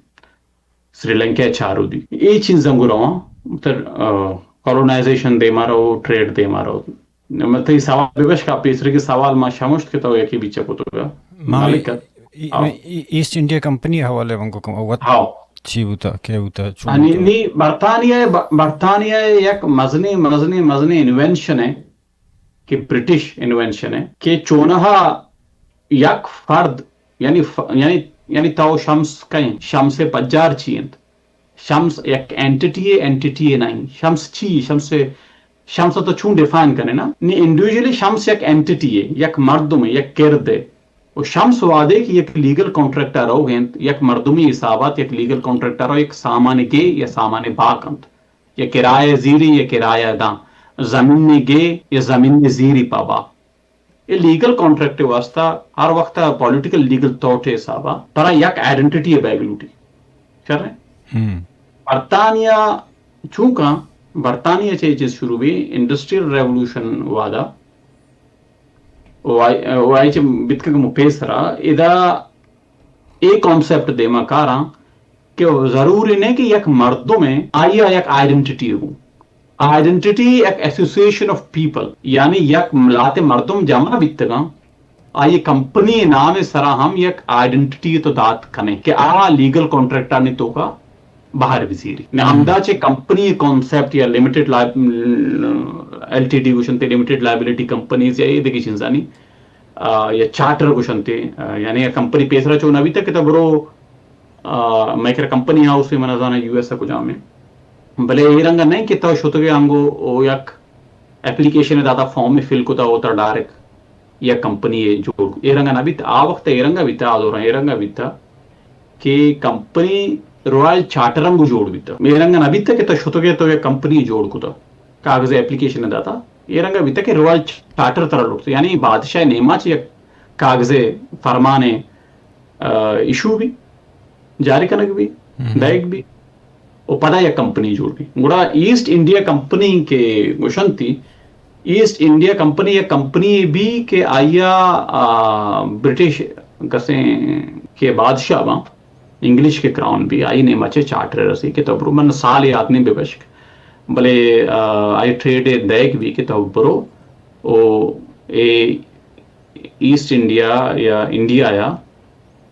سری لنکا چارودی۔ اے چیزاں گوں رواں، تر، آ، کالونائزیشن دیما رو، ٹریڈ دیما رو۔ من تئی سوال ببش کا پیسرگی سوال ما شمشت کہ تو یکی بیچہ کتگا۔ ما مالک ات۔ ای-، آؤ۔ ای-، ایسٹ انڈیا کمپنی حوالے من کو کم اوت۔ ہاؤ۔ چی بوتا، کیا بوتا، چون ہاں، نی، بوتا؟ نی، برطانیہ، ب-، برطانیہ یک مزنی، مزنی، مزنی انوینشن ہے کہ برٹش انوینشن ہے کہ چونہا یک فرد یعنی ف-، یعنی، یعنی تو شمس کئے؟ شمس پجار چی انت؟ شمس یک اینٹیٹی ہے، اینٹیٹی ہے نہیں۔ شمس چی؟ شمس، شمس تو چون ڈیفائن کنے نا؟ نی انڈیویجولی شمس یک اینٹیٹی ہے، یک مردم ہے، یک کرد ہے۔ و شمس وعدے کہ یک لیگل کانٹریکٹ ءَ روگ انت، یک مردمی حسابات یک لیگل کانٹریکٹ ءَ رو، یک سامان گے یا سامان با کنت، یا کرایہ زیری یا کرایہ داں، زمین گے یا زمین زیری پا با۔ اے لیگل کانٹریکٹ واسطہ ہر وقت پولیٹیکل لیگل تھاٹ حسابا ترا یک آئیڈنٹیٹی بیگ لوٹی۔ شر ہے؟ ہم۔ برطانیہ چونکا، برطانیہ چے چیز شروع بی، انڈسٹریل ریولوشن وعدہ، و آئی، و آئی چے بتکگ مو پیسرا، ادا اے کانسیپٹ دیما کاراں کہ ضروری نہیں کہ یک مردم ہے، آئی یک آئیڈنٹیٹی ہو۔ آئیڈنٹیٹی یک ایسوسیشن آف پیپل، یعنی یک لاتے مردم جمع بیتگاں، آئی کمپنی نام سرا ہم یک آئیڈنٹیٹی تو دات کنے کہ آ لیگل کانٹریکٹانی توکا بہر بزیری۔ نہ ہمدا چہ کمپنی کانسیپٹ یا لمیٹڈ لائب-، ایل ٹی ڈی گوشنتے، لمیٹڈ لائبلٹی کمپنیز یا اے دگہ چیزانی، آ، یا چارٹر گوشنتے، آ، یعنی یا کمپنی پیسرا چو نہ بیتا کہ تو برو، آ، مئے کرا کمپنی ہاؤس ہے، من زاناں یو ایس ءَ کجام ہے۔ بلے اے رنگا نہیں کہ تو شتگے آنگو او یک اپلیکیشن داتا، فارم فل کتا، او تر ڈائریکٹ یک کمپنی جوڑ۔ اے رنگا نہ بیت، آ وقت اے رنگا بیتا، آ دوران اے رنگا بیتا کہ کمپنی رائل چارٹر ہم جوڑ بیتا۔ اے رنگا نہ بیتا کہ تو شتگے تو یک کمپنی جوڑ کتا، کاغذ اپلیکیشن داتا۔ اے رنگا بیتا کہ رائل چارٹر ترا لوٹتا، یعنی بادشاہ نیما چہ یک کاغذ فرمان، آ، ایشو بی، جاری کنگ بی، دائگ بی، و پدا یک کمپنی جوڑ بی۔ گڑا ایسٹ انڈیا کمپنی کہ گوشنتی، ایسٹ انڈیا کمپنی یک کمپنی بی کہ آئیا، آ، برٹش کسیں کہ بادشاہ باں، انگلش کہ کراؤن بی، آئی نیما چہ چارٹر رسی کہ تو برو، من سال یاد نہیں ببشک، بلے، آ، آئی ٹریڈ دائگ بی کہ تو برو، او اے ایسٹ انڈیا یا انڈیا یا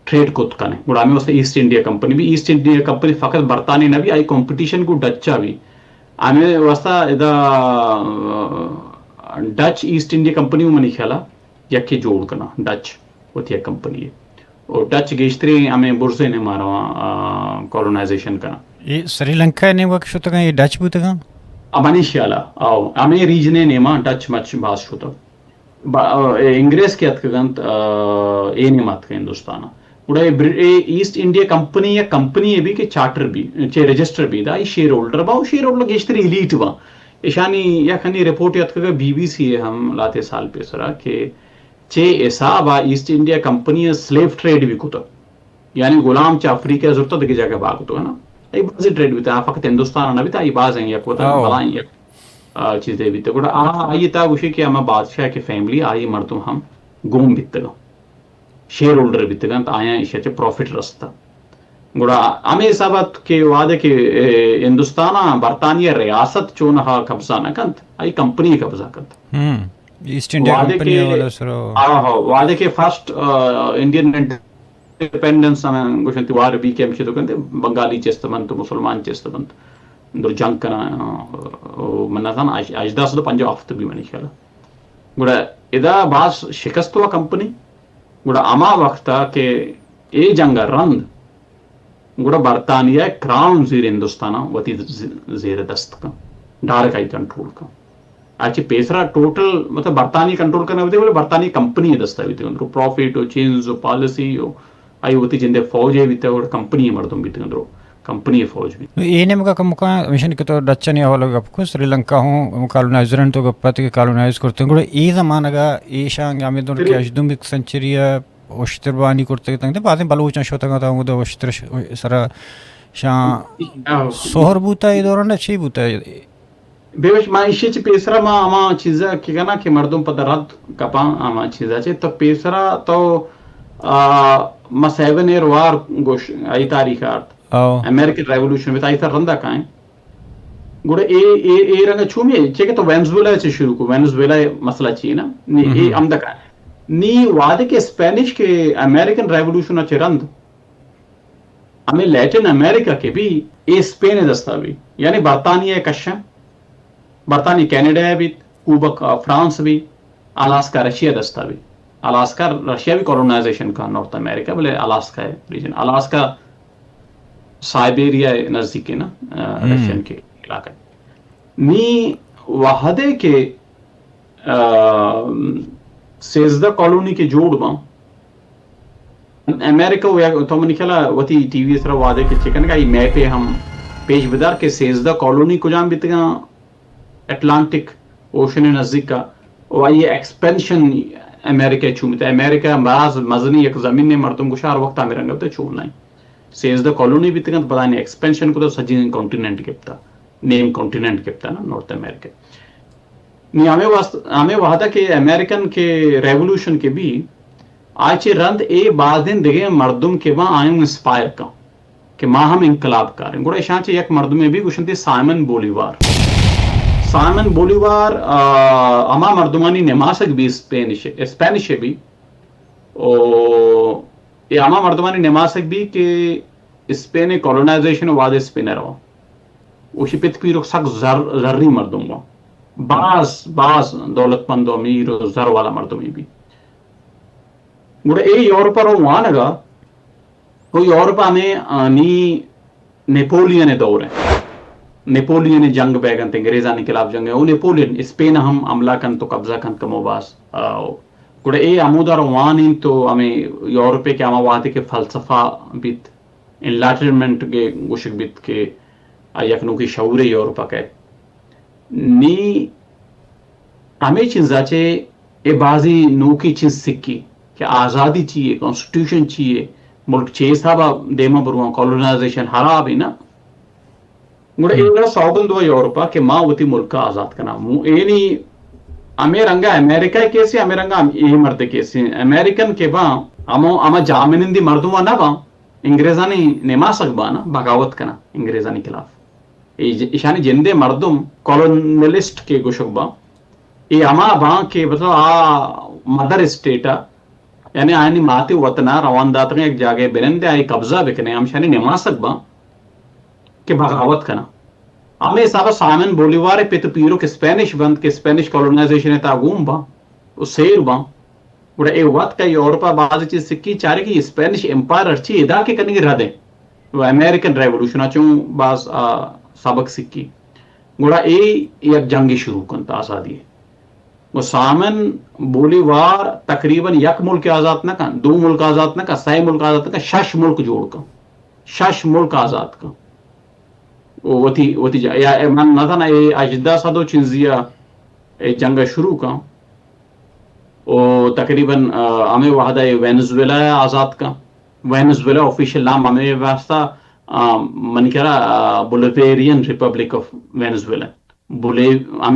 ٹریڈ کت کنے۔ گڑا ہمیں واسطہ East India company B, East India company فقط برطانیہ نہ بی، آئی کمپٹیشن کو ڈچا بی۔ ہمیں واسطہ ادا، آ، ڈچ ایسٹ انڈیا کمپنی منی خیالا یکے جوڑ کنا، ڈچ وتی یک کمپنی ہے۔ اور ڈچ گیشتری ہمیں برزے نے مارا، آ، کالونائزیشن کنا۔ اے سری لنکا نے وقت شتگاں، اے ڈچ بوتگاں؟ منی خیالا، آؤ، ہمیں ریجنے نیما ڈچ مچ باز شتگ۔ با-، اے انگریز کہ اتکگ انت، آ، اے نیم اتک ہندوستان ء۔ گڑا اے بر-، اے ایسٹ انڈیا کمپنی یا کمپنی اے بی کہ چارٹر بی، چہ register B, the a share holder با، و شیئر ہولڈر گیشتر ایلیٹ با۔ ایشانی یک ہنی رپورٹ اتکگ بی بی سی ء ہم لاتے سال پیسرا کہ چے حساب ءَ ایسٹ انڈیا کمپنی ءَ سلیو ٹریڈ بھی کتگ، یعنی غلام چہ افریقہ ءَ زرتگ دگہ جاگہ بہا کتگ نا، اے بازیں ٹریڈ بیتگ، آ فقط ہندوستان ءَ نہ بیتگ، اے بازیں یک وطن بلائیں یک آ، چیزے بیتگ۔ گڑا آ، آئی ءِ تہا گوشی کہ ہما بادشاہ کہ فیملی، آئی مردم ہم گون بیتگ، شیئر ہولڈر بیتگ انت، آیاں ایشی ءَ چہ پروفٹ رستہ۔ گڑا ہمے حساب ات کہ وہدے کہ، اے، ہندوستان ءَ برطانیہ ریاست چونہا قبضہ نہ کنت، آئی کمپنی قبضہ کنت۔ ہم، ایسٹ انڈیا وہدے کمپنی کہ، والا سر۔ آہو، وہدے کہ فرسٹ، آ، انڈین انڈیپینڈنس ہمیں گوشنتی وار بی کہ ہمشی تو کنتے بنگالی چست بنت، مسلمان چست بنت، در جنگ کنا، آ، من نزان، اش-، ہژدہ سد و پنجاہ و ہفت بی منی خیال۔ گڑا ادا باز شکست ہوا کمپنی۔ گڑا ہما وقت ءَ کہ اے جنگ ءَ رند، گڑا برطانیہ کراؤن زیر ہندوستان ءَ وتی ز-، زیر دست کن، ڈائریکٹ آئی کنٹرول کن۔ آ چہ پیسرا ٹوٹل، مطلب، برطانیہ کنٹرول کنگ بوتگ، بلے برطانیہ کمپنی دستا بیتگ، اندرو پروفٹ و چینز و پالیسی و آئی وتی جندے فوج ءَ بیتگ، گڑا کمپنی مردم بیتگ، اندرو کمپنی فوج بیت۔ نو اے نیمگا کمکا ہمیشن کہ تو ڈچانی حوالہ گپ کو، سری لنکا ہوں کالونائزر انت، تو گپ ات کہ کالونائز کرتے، گڑا اے زمانگا ایشاں ہمیں دور کہ ہژدہمی سنچری ءَ اشتر بانی کرتگ اتنت، بازیں بلوچاں شتگ اتنت، ہمودا اشتر ش-، سرا شاں آہو۔ سہر بوتا اے دوران چی بوتا؟ بے وش ما ایشی چہ پیسرا ما ہما چیزا کہ کنا کہ مردم پدا رد کپاں ہما چیزا چہ تو پیسرا تو، آ، ما سیون ایئر وار گوش آئی تاریخ آرت۔ او۔ امریکن ریولوشن بیت آئی سر رندا کائیں۔ گڑا اے، اے، اے رنگا چومی چے کہ تو وینزویلا چہ شروع کو، وینزویلا مسئلہ چی نا؟ نی، اے ہم۔ ہمدا کائیں۔ نی وہدے کہ اسپینش کہ امریکن ریولوشن چہ رند ہمیں لیٹن امریکہ کہ بی، اے اسپین دستا بی، یعنی برطانیہ کشاں، برطانیہ کینیڈا بیت، کوبک، آ، فرانس بی، الاسکا رشیا دستا بی۔ الاسکا رشیا بی کولونائزیشن کا نارتھ امریکہ، بلے الاسکا ریجن، الاسکا سائبیریا نزدیک ہے نا، آ، ہم۔ رشین کے علاقہ۔ نی وہدے کہ، آ، سیزدہ کالونی کہ جوڑ باں، امریکہ و یک، تو منی خیال ءَ وتی ٹی وی سرا وہدے کہ چکن کا ای میپے ہم پیش بدار کہ سیزدہ کالونی کجام بیتگاں اٹلانٹک اوشن نزدیک کا، و آئی ایکسپینشن امریکہ چون بیتا۔ امریکہ باز مزنی یک زمین نے، مردم گوشار وقت ہمیں رنگ ہوتا چون نہیں۔ سیزدہ کالونی بیتگاں، پدا نے ایکسپینشن کو تو سجین کانٹیننٹ گپتا، نیم کانٹیننٹ گپتا نا، نارتھ امریکہ۔ نی ہمے واسط-، ہمے وہدا کہ امریکن کہ ریولوشن کہ بی، آ چہ رند اے بازیں دگہ مردم کہ باں آیاں انسپائر کن کہ ما ہم انقلاب کاریں۔ گڑا اشاں چہ یک مردمے بی گوشنتی سائمن بولیوار۔ سائمن بولیوار، آ، ہما مردمانی نماسگ بی اسپینش، اسپینش بی۔ او اے ہما مردمانی نماسگ بی کہ اسپین کولونائزیشن وہدے اسپین روا۔ اوشی پت پیرک سک زر، زری مردم با۔ باز، باز دولتمند و امیر و زر والا مردمے بی۔ گڑا اے یورپ رو وانگا، تو یورپ ہمیں، آ، نی نیپولین دور ہے۔ نیپولین جنگ بیگ انت، انگریزانی خلاف جنگ ہے۔ او نیپولین اسپین ہم حملہ کنت و قبضہ کنت کمو باز۔ آ، گڑا اے ہمودا رو وان انت و ہمیں یورپ کہ ہما وہدے کہ فلسفہ بیت، انلائٹنمنٹ کہ گوشگ بیت کہ آ یک نوکی شعور یورپ ء کئیت۔ نی ہمے چیزا چے اے بازی نوکی چیز سکی کہ آزادی چیے، کانسٹیٹیوشن چیے، ملک چے حسابا دیما برواں، کولونائزیشن حراب ہے نا۔ گڑا اے گڑا سوگند و یورپا کہ ما وتی ملک آزاد کناں۔ مو-، اینی ہمے رنگا امریکہ کیسی، ہمے رنگا ہم-، اے مرد کیسی۔ امریکن کہ باں، ہمو، ہما جامنندی مردم نہ باں، انگریزانی نماسگ باں نا، بغاوت کناں انگریزانی خلاف۔ ای-، ایشانی جندے مردم کولونلسٹ کہ گوشگ باں، اے ہما باں کہ مطلب آ مدر اسٹیٹ ء، یعنی آیانی ماتی وطن ء روان داتگیں یک جاگہ بنندے آئی قبضہ بکنے، ہمشانی نماسگ باں کہ بغاوت کناں۔ ہمے حساب ء سائمن بولیوار ء پت پیرک اسپینش بنت کہ اسپینش کولونائزیشن ء تہا گون باں و سیر باں۔ گڑا اے وت کہ یورپ ء باز چیز سکی، چارے کہ اسپینش امپائر ہرچی ادا کہ کنگی رد انت و امریکن ریولوشن ء چوں باز، آ، سبق سکی۔ گڑا اے یک جنگے شروع کنت آزادی ء۔ و سامن بولیوار تقریباً یک ملک آزاد نہ کن، دو ملک آزاد نہ کن، سئے ملک آزاد نہ کن، شش ملک جوڑ کن، شش ملک آزاد کن۔ و وتی، وتی جا-، یا من نہ زاناں اے ہژدہ سد و چنزی ء اے جنگ ء شروع کن۔ و تقریباً ہمے وہدا اے وینزویلا آزاد کن۔ وینزویلا آفیشل نام ہمے واسطہ منی کرا بولیویرین ریپبلک آف وینزویلا، بولی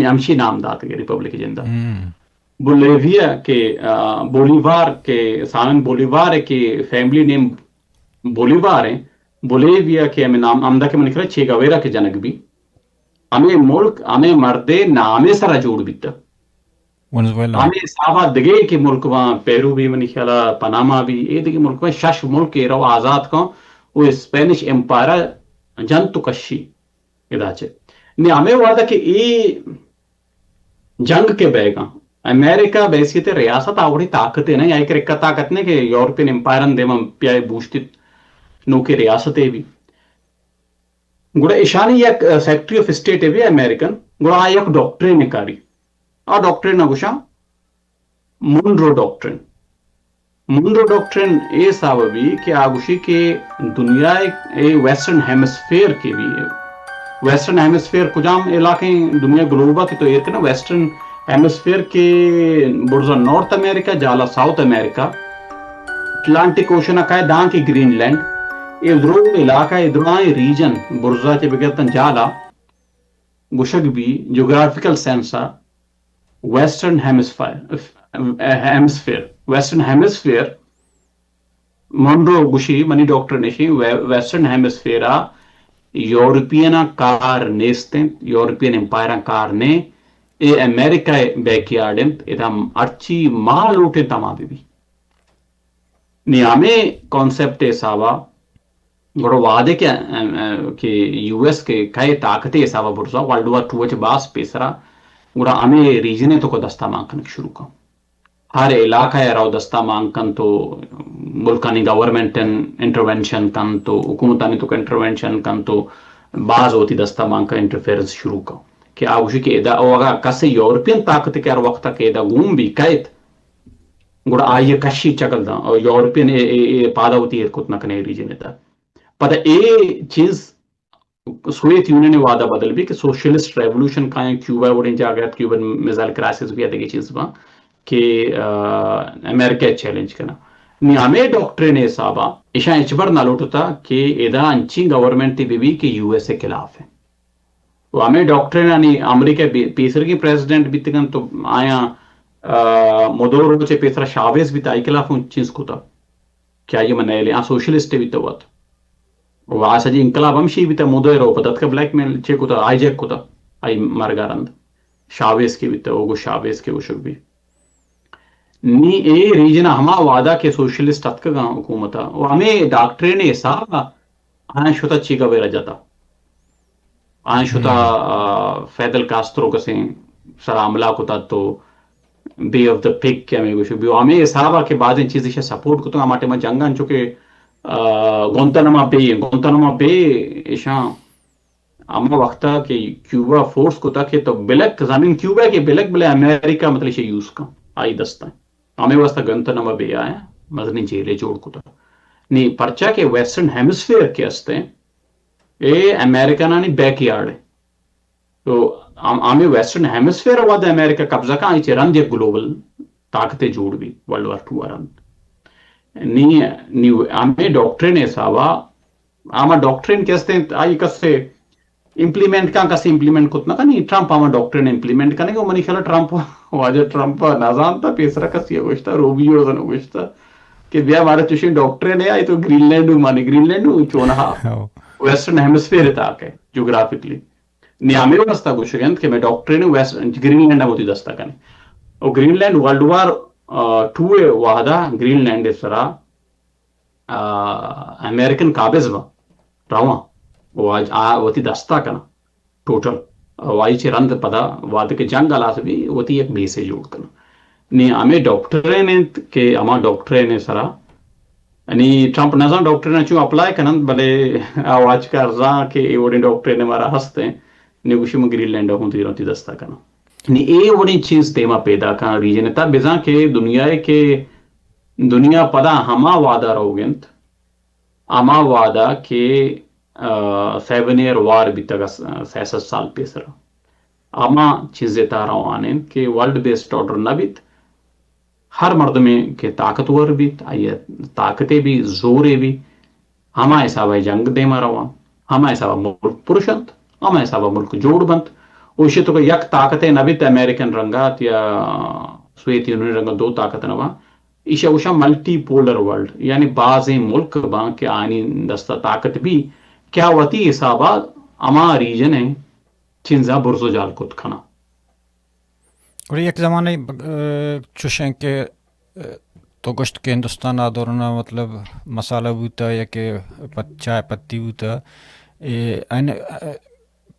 ہمشی نام داتگ ریپبلک جندا۔ بولیویا کہ بولیوار کہ سامن بولیوار کہ فیملی نیم بولیوار ہیں۔ بولیویا کہ ہمیں نام ہمدا کہ منی کرا چے گویرا کہ جنگ بی، ہمیں ملک ہمیں مردے نامے سرا جوڑ بیتا۔ ہمیں حسابا دگے کہ ملک وہاں پیرو بھی منی خیالا پناما بھی اے دگے ملک وہاں شش ملک اے رو آزاد کن و اسپینش امپائرا جنت و کشی ادا چے۔ نی ہمیں وعدہ کہ اے جنگ کے بیگا امریکہ بحیثیت ریاست آوڑی طاقت ہے نا، یا ایک رکھا طاقت نے کہ یورپین امپائرن دیما پیائے بوشتیت نوکے ریاست ہے بھی۔ گڑا ایشانی یک سیکرٹری آف اسٹیٹ بھی امریکن، گڑا آ یک ڈاکٹرین کاری۔ آ ڈاکٹرین گوشاں مونرو ڈاکٹرین۔ مونرو ڈاکٹرین اے حساب بھی کہ آ گوشی کہ دنیا اے ویسٹرن ہیمسفیئر کے بھی، ویسٹرن ہیمسفیئر کجام علاقے دنیا گلوبا کہ تو ایر کنا ویسٹرن ہیمسفیئر کے برزا نارتھ امریکہ، جالا ساؤتھ امریکہ، اٹلانٹک اوشن کا ہے داں کے گرین لینڈ، اے درو علاقہ اے درائیں ریجن برزا کے بگرتن جالا گوشگ بی جغرافیکل سینس ء western hemisphere, hemisphere, western hemisphere. Monroe گوشی منی ڈاکٹر نشی ویسٹرن ہیمسفیئر ء یورپین کار نیست انت، یورپین امپائر کار نے، اے امریکہ بیک یارڈ انت، ادا ہرچی ما لوٹیں تما بی بی۔ نی ہمیں کانسپٹ حسابا گڑا وہدے کہ، ام، ام، کہ یو ایس کہ کئے طاقت حسابا برزا ورلڈ وار ٹو چ باز پیسرا گڑا ہمیں ریجن تو کو دستا مان کنک شروع کن۔ ہر علاقہ ء رو دستا مان کن تو ملکانی گورنمنٹ انٹروینشن کن تو حکومتانی تو انٹروینشن کن تو باز ہوتی دستا مان کن انٹرفیئرنس شروع کن کہ آ گوشی کہ ادا او اگا کس یورپین طاقت کہ ہر وقت کہ ادا گون بھی کئیت گڑا آئی ء کشی چکل داں۔ او یورپین اے، اے، اے پادا وتی ایر کت نہ کنے ریجن ء تھا۔ پدا اے چیز سوویت یونین ء وعدہ بدل بی کہ سوشلسٹ ریولوشن کائیں کیوبا وڑیں جاگہ ات، کیوبن میزائل کرائسس بھی ادگی چیز باں کہ، آ، امریکہ چیلنج کنا۔ نی ہمیں ڈاکٹرین حسابا ایشاں اچبر نہ لوٹتا کہ ادا انچیں گورنمنٹ بی بی کہ یو ایس ء خلاف ہے۔ و ہمے ڈاکٹرینانی امریکہ بی-، پیسرگیں پریزیڈنٹ بیتگن تو آیاں، آ، مدو روچے پیسرا شاویز بیت، آئی خلاف اوں چیز کتا کہ آئی من نیلے، آ سوشلسٹ بیت وت۔ و آ سجی انقلاب ہمشی بیت، مدو رو پتہ اتکا بلیک میل چے کتا، ہائی جیک کتا، آئی مرگا رند۔ شاویز کے بیت، او گو شاویز کے گوشگ بی۔ نی اے ریجن ہما وعدہ کہ سوشلسٹ اتکگاں حکومت و ہمے ڈاکٹرین حساب آیاں شتا چیگا بیرا جتا۔ آیاں شتا، آ، فیدل کاسترو کسیں سرا حملہ کتا تو بے آف دا پگ کہ ہمیں گوشو بیو ہمیں حسابا کہ بعضیں چیز ایشا سپورٹ کتو ہما ٹائما جنگا انچو کہ، آ، گونتاناما بے، گونتاناما بے ایشاں ہما وقتا کہ کیوبا فورس کتا کہ تو بلک زمین کیوبا کہ بلک بلے امریکہ مطلب ایشا یوز کن آئی دستا۔ ہمیں واسطہ گونتاناما بے آیا مزنی جیلے جوڑ کتا۔ نی پرچا کہ ویسٹرن ہیمسفیئر کہ استیں اے امریکنانی بیک یارڈ ہے۔ تو ہم-، ہمیں ویسٹرن ہیمسفیئر وہد امریکہ قبضہ کن، آئی چہ رند یک گلوبل طاقتے جوڑ بی ورلڈ وار ٹو رند۔ نی، نی ہمیں ڈاکٹرین حسابا، ہما ڈاکٹرین کہ استیں، آئی کسے امپلیمنٹ کن، کسے امپلیمنٹ کت نہ کنی، ٹرمپ ہما ڈاکٹرین امپلیمنٹ کنگے، منی خیال ٹرمپ، واجہ ٹرمپ نہ زانتا، پیسرا کسی گوشتا، روبیو زن گوشتا کہ بیا مارا چوشیں ڈاکٹرین ہے، آئی تو گرین لینڈ مانی، گرین لینڈ چونہا ویسٹرن ہیمسفیئر تاکے جغرافکلی۔ نی ہمے واسطہ گوشگ انت کہ مئے ڈاکٹرین ویسٹ گرین لینڈ ء وتی دست ء کنیں۔ و گرین لینڈ ورلڈ وار، آ، ٹو ء وہدا گرین لینڈ ء سرا، آ، امریکن قابض باں، رواں، و آ، آ وتی دست ء کناں، ٹوٹل۔ و آئی چہ رند پدا وہدے کہ جنگ ہلاس بی، وتی یک بیسے جوڑ کناں۔ نی ہمے ڈاکٹرین انت کہ ہما ڈاکٹرین ء سرا نی ٹرمپ نزان ڈاکٹرین چوں اپلائی کننت، بلے آ واچکار زان کہ اے وڑیں ڈاکٹرین مارا ہست ہیں، نی گوشی من گرین لینڈ ہوں تیروں تی دستا کناں۔ نی اے وڑیں چیز تیما پیدا کن ریجن تا بزان کہ دنیا کہ دنیا پدا ہما وعدہ روگ انت، ہما وعدہ کہ، آ، سیون ایئر وار بیتگ س-، سئے سد سال پیسر۔ ہما چیزے تا روان انت کہ ورلڈ بیسڈ آرڈر نہ بیت، ہر مردمے کہ طاقتور بیت، آئی ء طاقتے بی، زورے بی، ہما حساب ء جنگ دیما رواں، ہما حساب ء ملک پرش انت، ہما حساب ء ملک جوڑ بنت۔ و ایشی تو کہ یک طاقتے نہ بیت، امریکن رنگات یا سوویت یونین رنگات دو طاقت نہ باں، ایشی ء گوشاں ملٹی پولر ورلڈ، یعنی بازیں ملک باں کہ آنی دست ء طاقت بی، کہ آ وتی حساب ء ہما ریجن ء چنزا برز و جال کت کناں۔ گڑا یک زمانہ، ء، چوش انت کہ، ء، تو گوشت کہ ہندوستان آ دوران ء مطلب مسالہ بوتا یا کہ پت-، چائے پتی بوتا، اے، ان-، ء،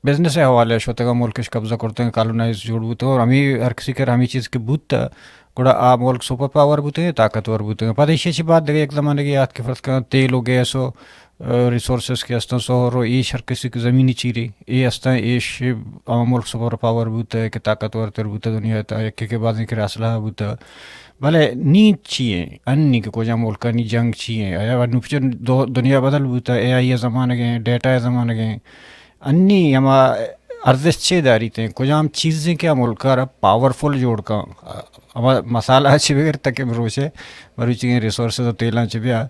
بزنس ء حوالہ ء شتگا ملکش قبضہ کرتگ، کالونائز جوڑ بوتگ اور ہمیں ہر کسی کر ہمیں چیز کہ بوتا، گڑا آ ملک سپر پاور بوتگ، طاقتور بوتگ۔ پدا ایشی چی بعد دگہ یک زمانگے آت کہ فرض کن تیل و گیس و ریسورسز کہ استاں، سہر و ایش ہر کسی کہ زمینی چیرے اے استاں، ایش آ ملک سپر پاور بوتہ کہ طاقتور تر بوتہ دنیا تا، یکے کہ بازیں کہ اسلحہ بوتہ۔ بلے نی چی ایں؟ انی کہ کجا ملکانی جنگ چی ایں؟ آیا نو پچ دو-، دنیا بدل بوتہ، اے آئی زمانگیں، ڈیٹا زمانگیں۔ انی ہما ارزش چے داریت ایں؟ کجام چیزیں کہ آ ملکا را پاورفل جوڑ کن؟ ہما مسالہ چی بگر تک مروچے، مروچی ریسورسز و تیلاں چی بیا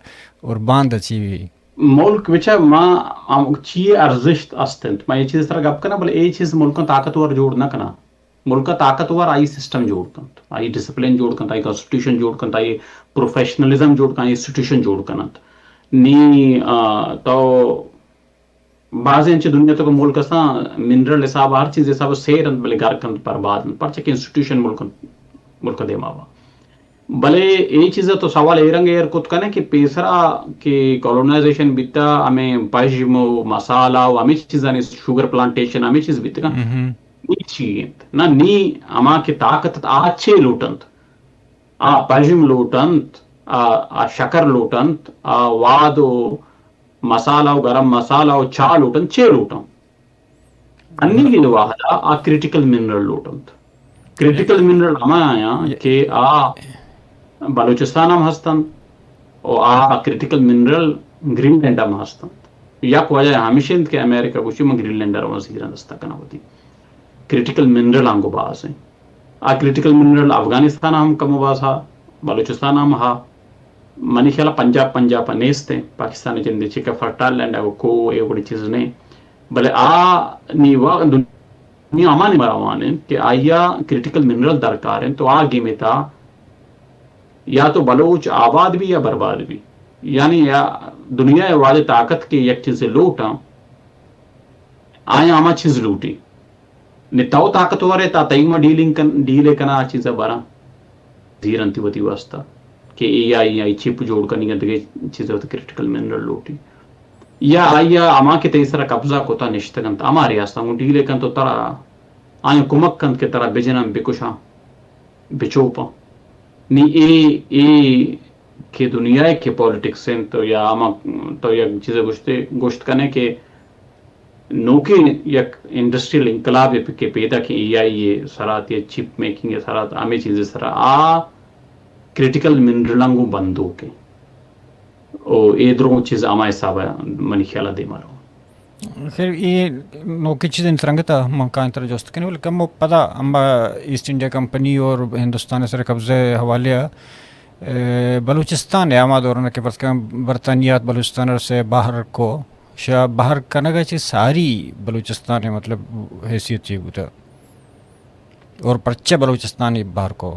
اور باند چی بی؟ ملک بچا ما ہم چی ارزشت است انت، ما اے چیز سرا گپ کناں، بلے اے چیز ملکاں طاقتور جوڑ نہ کناں۔ ملکا طاقتور آئی سسٹم جوڑ کنت، آئی ڈسپلن جوڑ کنت، آئی کانسٹیٹیوشن جوڑ کنت، آئی پروفیشنلزم جوڑ کنت، آئی انسٹیٹیوشن جوڑ کنت۔ نی، آ، تو بازیں انچیں دنیا تو ملک استاں، منرل حساب، ہر چیز حساب سیر انت، بلے گرک انت، برباد انت، پرچہ کہ انسٹیٹیوشن ملک، ملک دیما با۔ بلے اے چیز ء تو سوال اے رنگ ایر کت کنے کہ پیسرا کہ کالونائزیشن بیتا، ہمیں پژم و مسالہ و ہمیں چیزانی، شوگر پلانٹیشن، ہمیں چیز بیتگاں۔ اے چی انت؟ نہ، نی ہما کہ طاقت ات، آ چے لوٹنت؟ آ پژم لوٹنت، آ، آ شکر لوٹنت، آ واد و مسالہ و گرم مسالہ و چاہ لوٹنت، چے لوٹنت؟ انی وہدا آ کریٹیکل منرل لوٹنت۔ کریٹیکل منرل ہما آیاں کہ آ بلوچستان ہم ہستنت و آ کریٹیکل منرل گرین لینڈ ہم ہستنت۔ یک وجہ ہمیش انت کہ امریکہ گوشی من گرین لینڈ ء وزیر دست کناں وتی۔ کریٹیکل منرل آنگو باز ہیں۔ آ کریٹیکل منرل افغانستان ہم کم و باز ہا، بلوچستان ہم ہا۔ منی خیال ء پنجاب، پنجاب ء نیست ہیں۔ پاکستان جندے چکہ فرٹائل لینڈ ء کو اے وڑی چیز نہیں۔ بلے آ نی وا دنیا ہما نیمہ روان انت کہ آئی ء کریٹیکل منرل درکار انت، تو آ گیمے تا یا تو بلوچ آباد بی یا برباد بی۔ یعنی یا دنیا ء واجہ طاقت کہ یک چیزے لوٹاں، آیاں ہما چیز لوٹی۔ نی تو طاقتور ئے، تا تئی ما ڈیلنگ کن، ڈیل ء کنا آ چیزا براں۔ زیرنتی وتی واسطہ کہ اے آئی آئی چپ جوڑ کنی، دگہ چیز وت کریٹیکل منرل لوٹی۔ یا آئی ء ہما کہ تئی سرا قبضہ کتا نشتگ انت، ہما ریاستاں گوں ڈیل ء کنت و ترا آیاں کمک کنت کہ ترا بجناں، بکشاں، بچوپاں۔ نی اے، اے کہ دنیا ء کہ پالیٹکس انت تو یا ہما، تو یک چیز گوشتے، گوشت کنے کہ نوکیں یک انڈسٹریل انقلاب ء کہ پیداک اے آئی ء سرات یا چپ میکنگ ء سرات ہمے چیز ء سرا آ کریٹیکل منرلاں گوں بندوک انت۔ او اے درو چیز ہما حساب ء منی خیال ء دیما رو۔ خیر، اے نوکیں چیز انت رنگت ء من کائیں ترا جست کنی، بلے کمو پدا ہم ایسٹ انڈیا کمپنی اور ہندوستان ء سر قبضہ ء حوالے ء، اے، بلوچستان ء ہما دوران کہ فرض کن برطانیہ ات بلوچستان ء سے بہر کو، شہ بہر کنگ ء چہ ساری بلوچستان ء مطلب حیثیت چی بوتہ؟ اور پرچہ بلوچستان ء بہر کو؟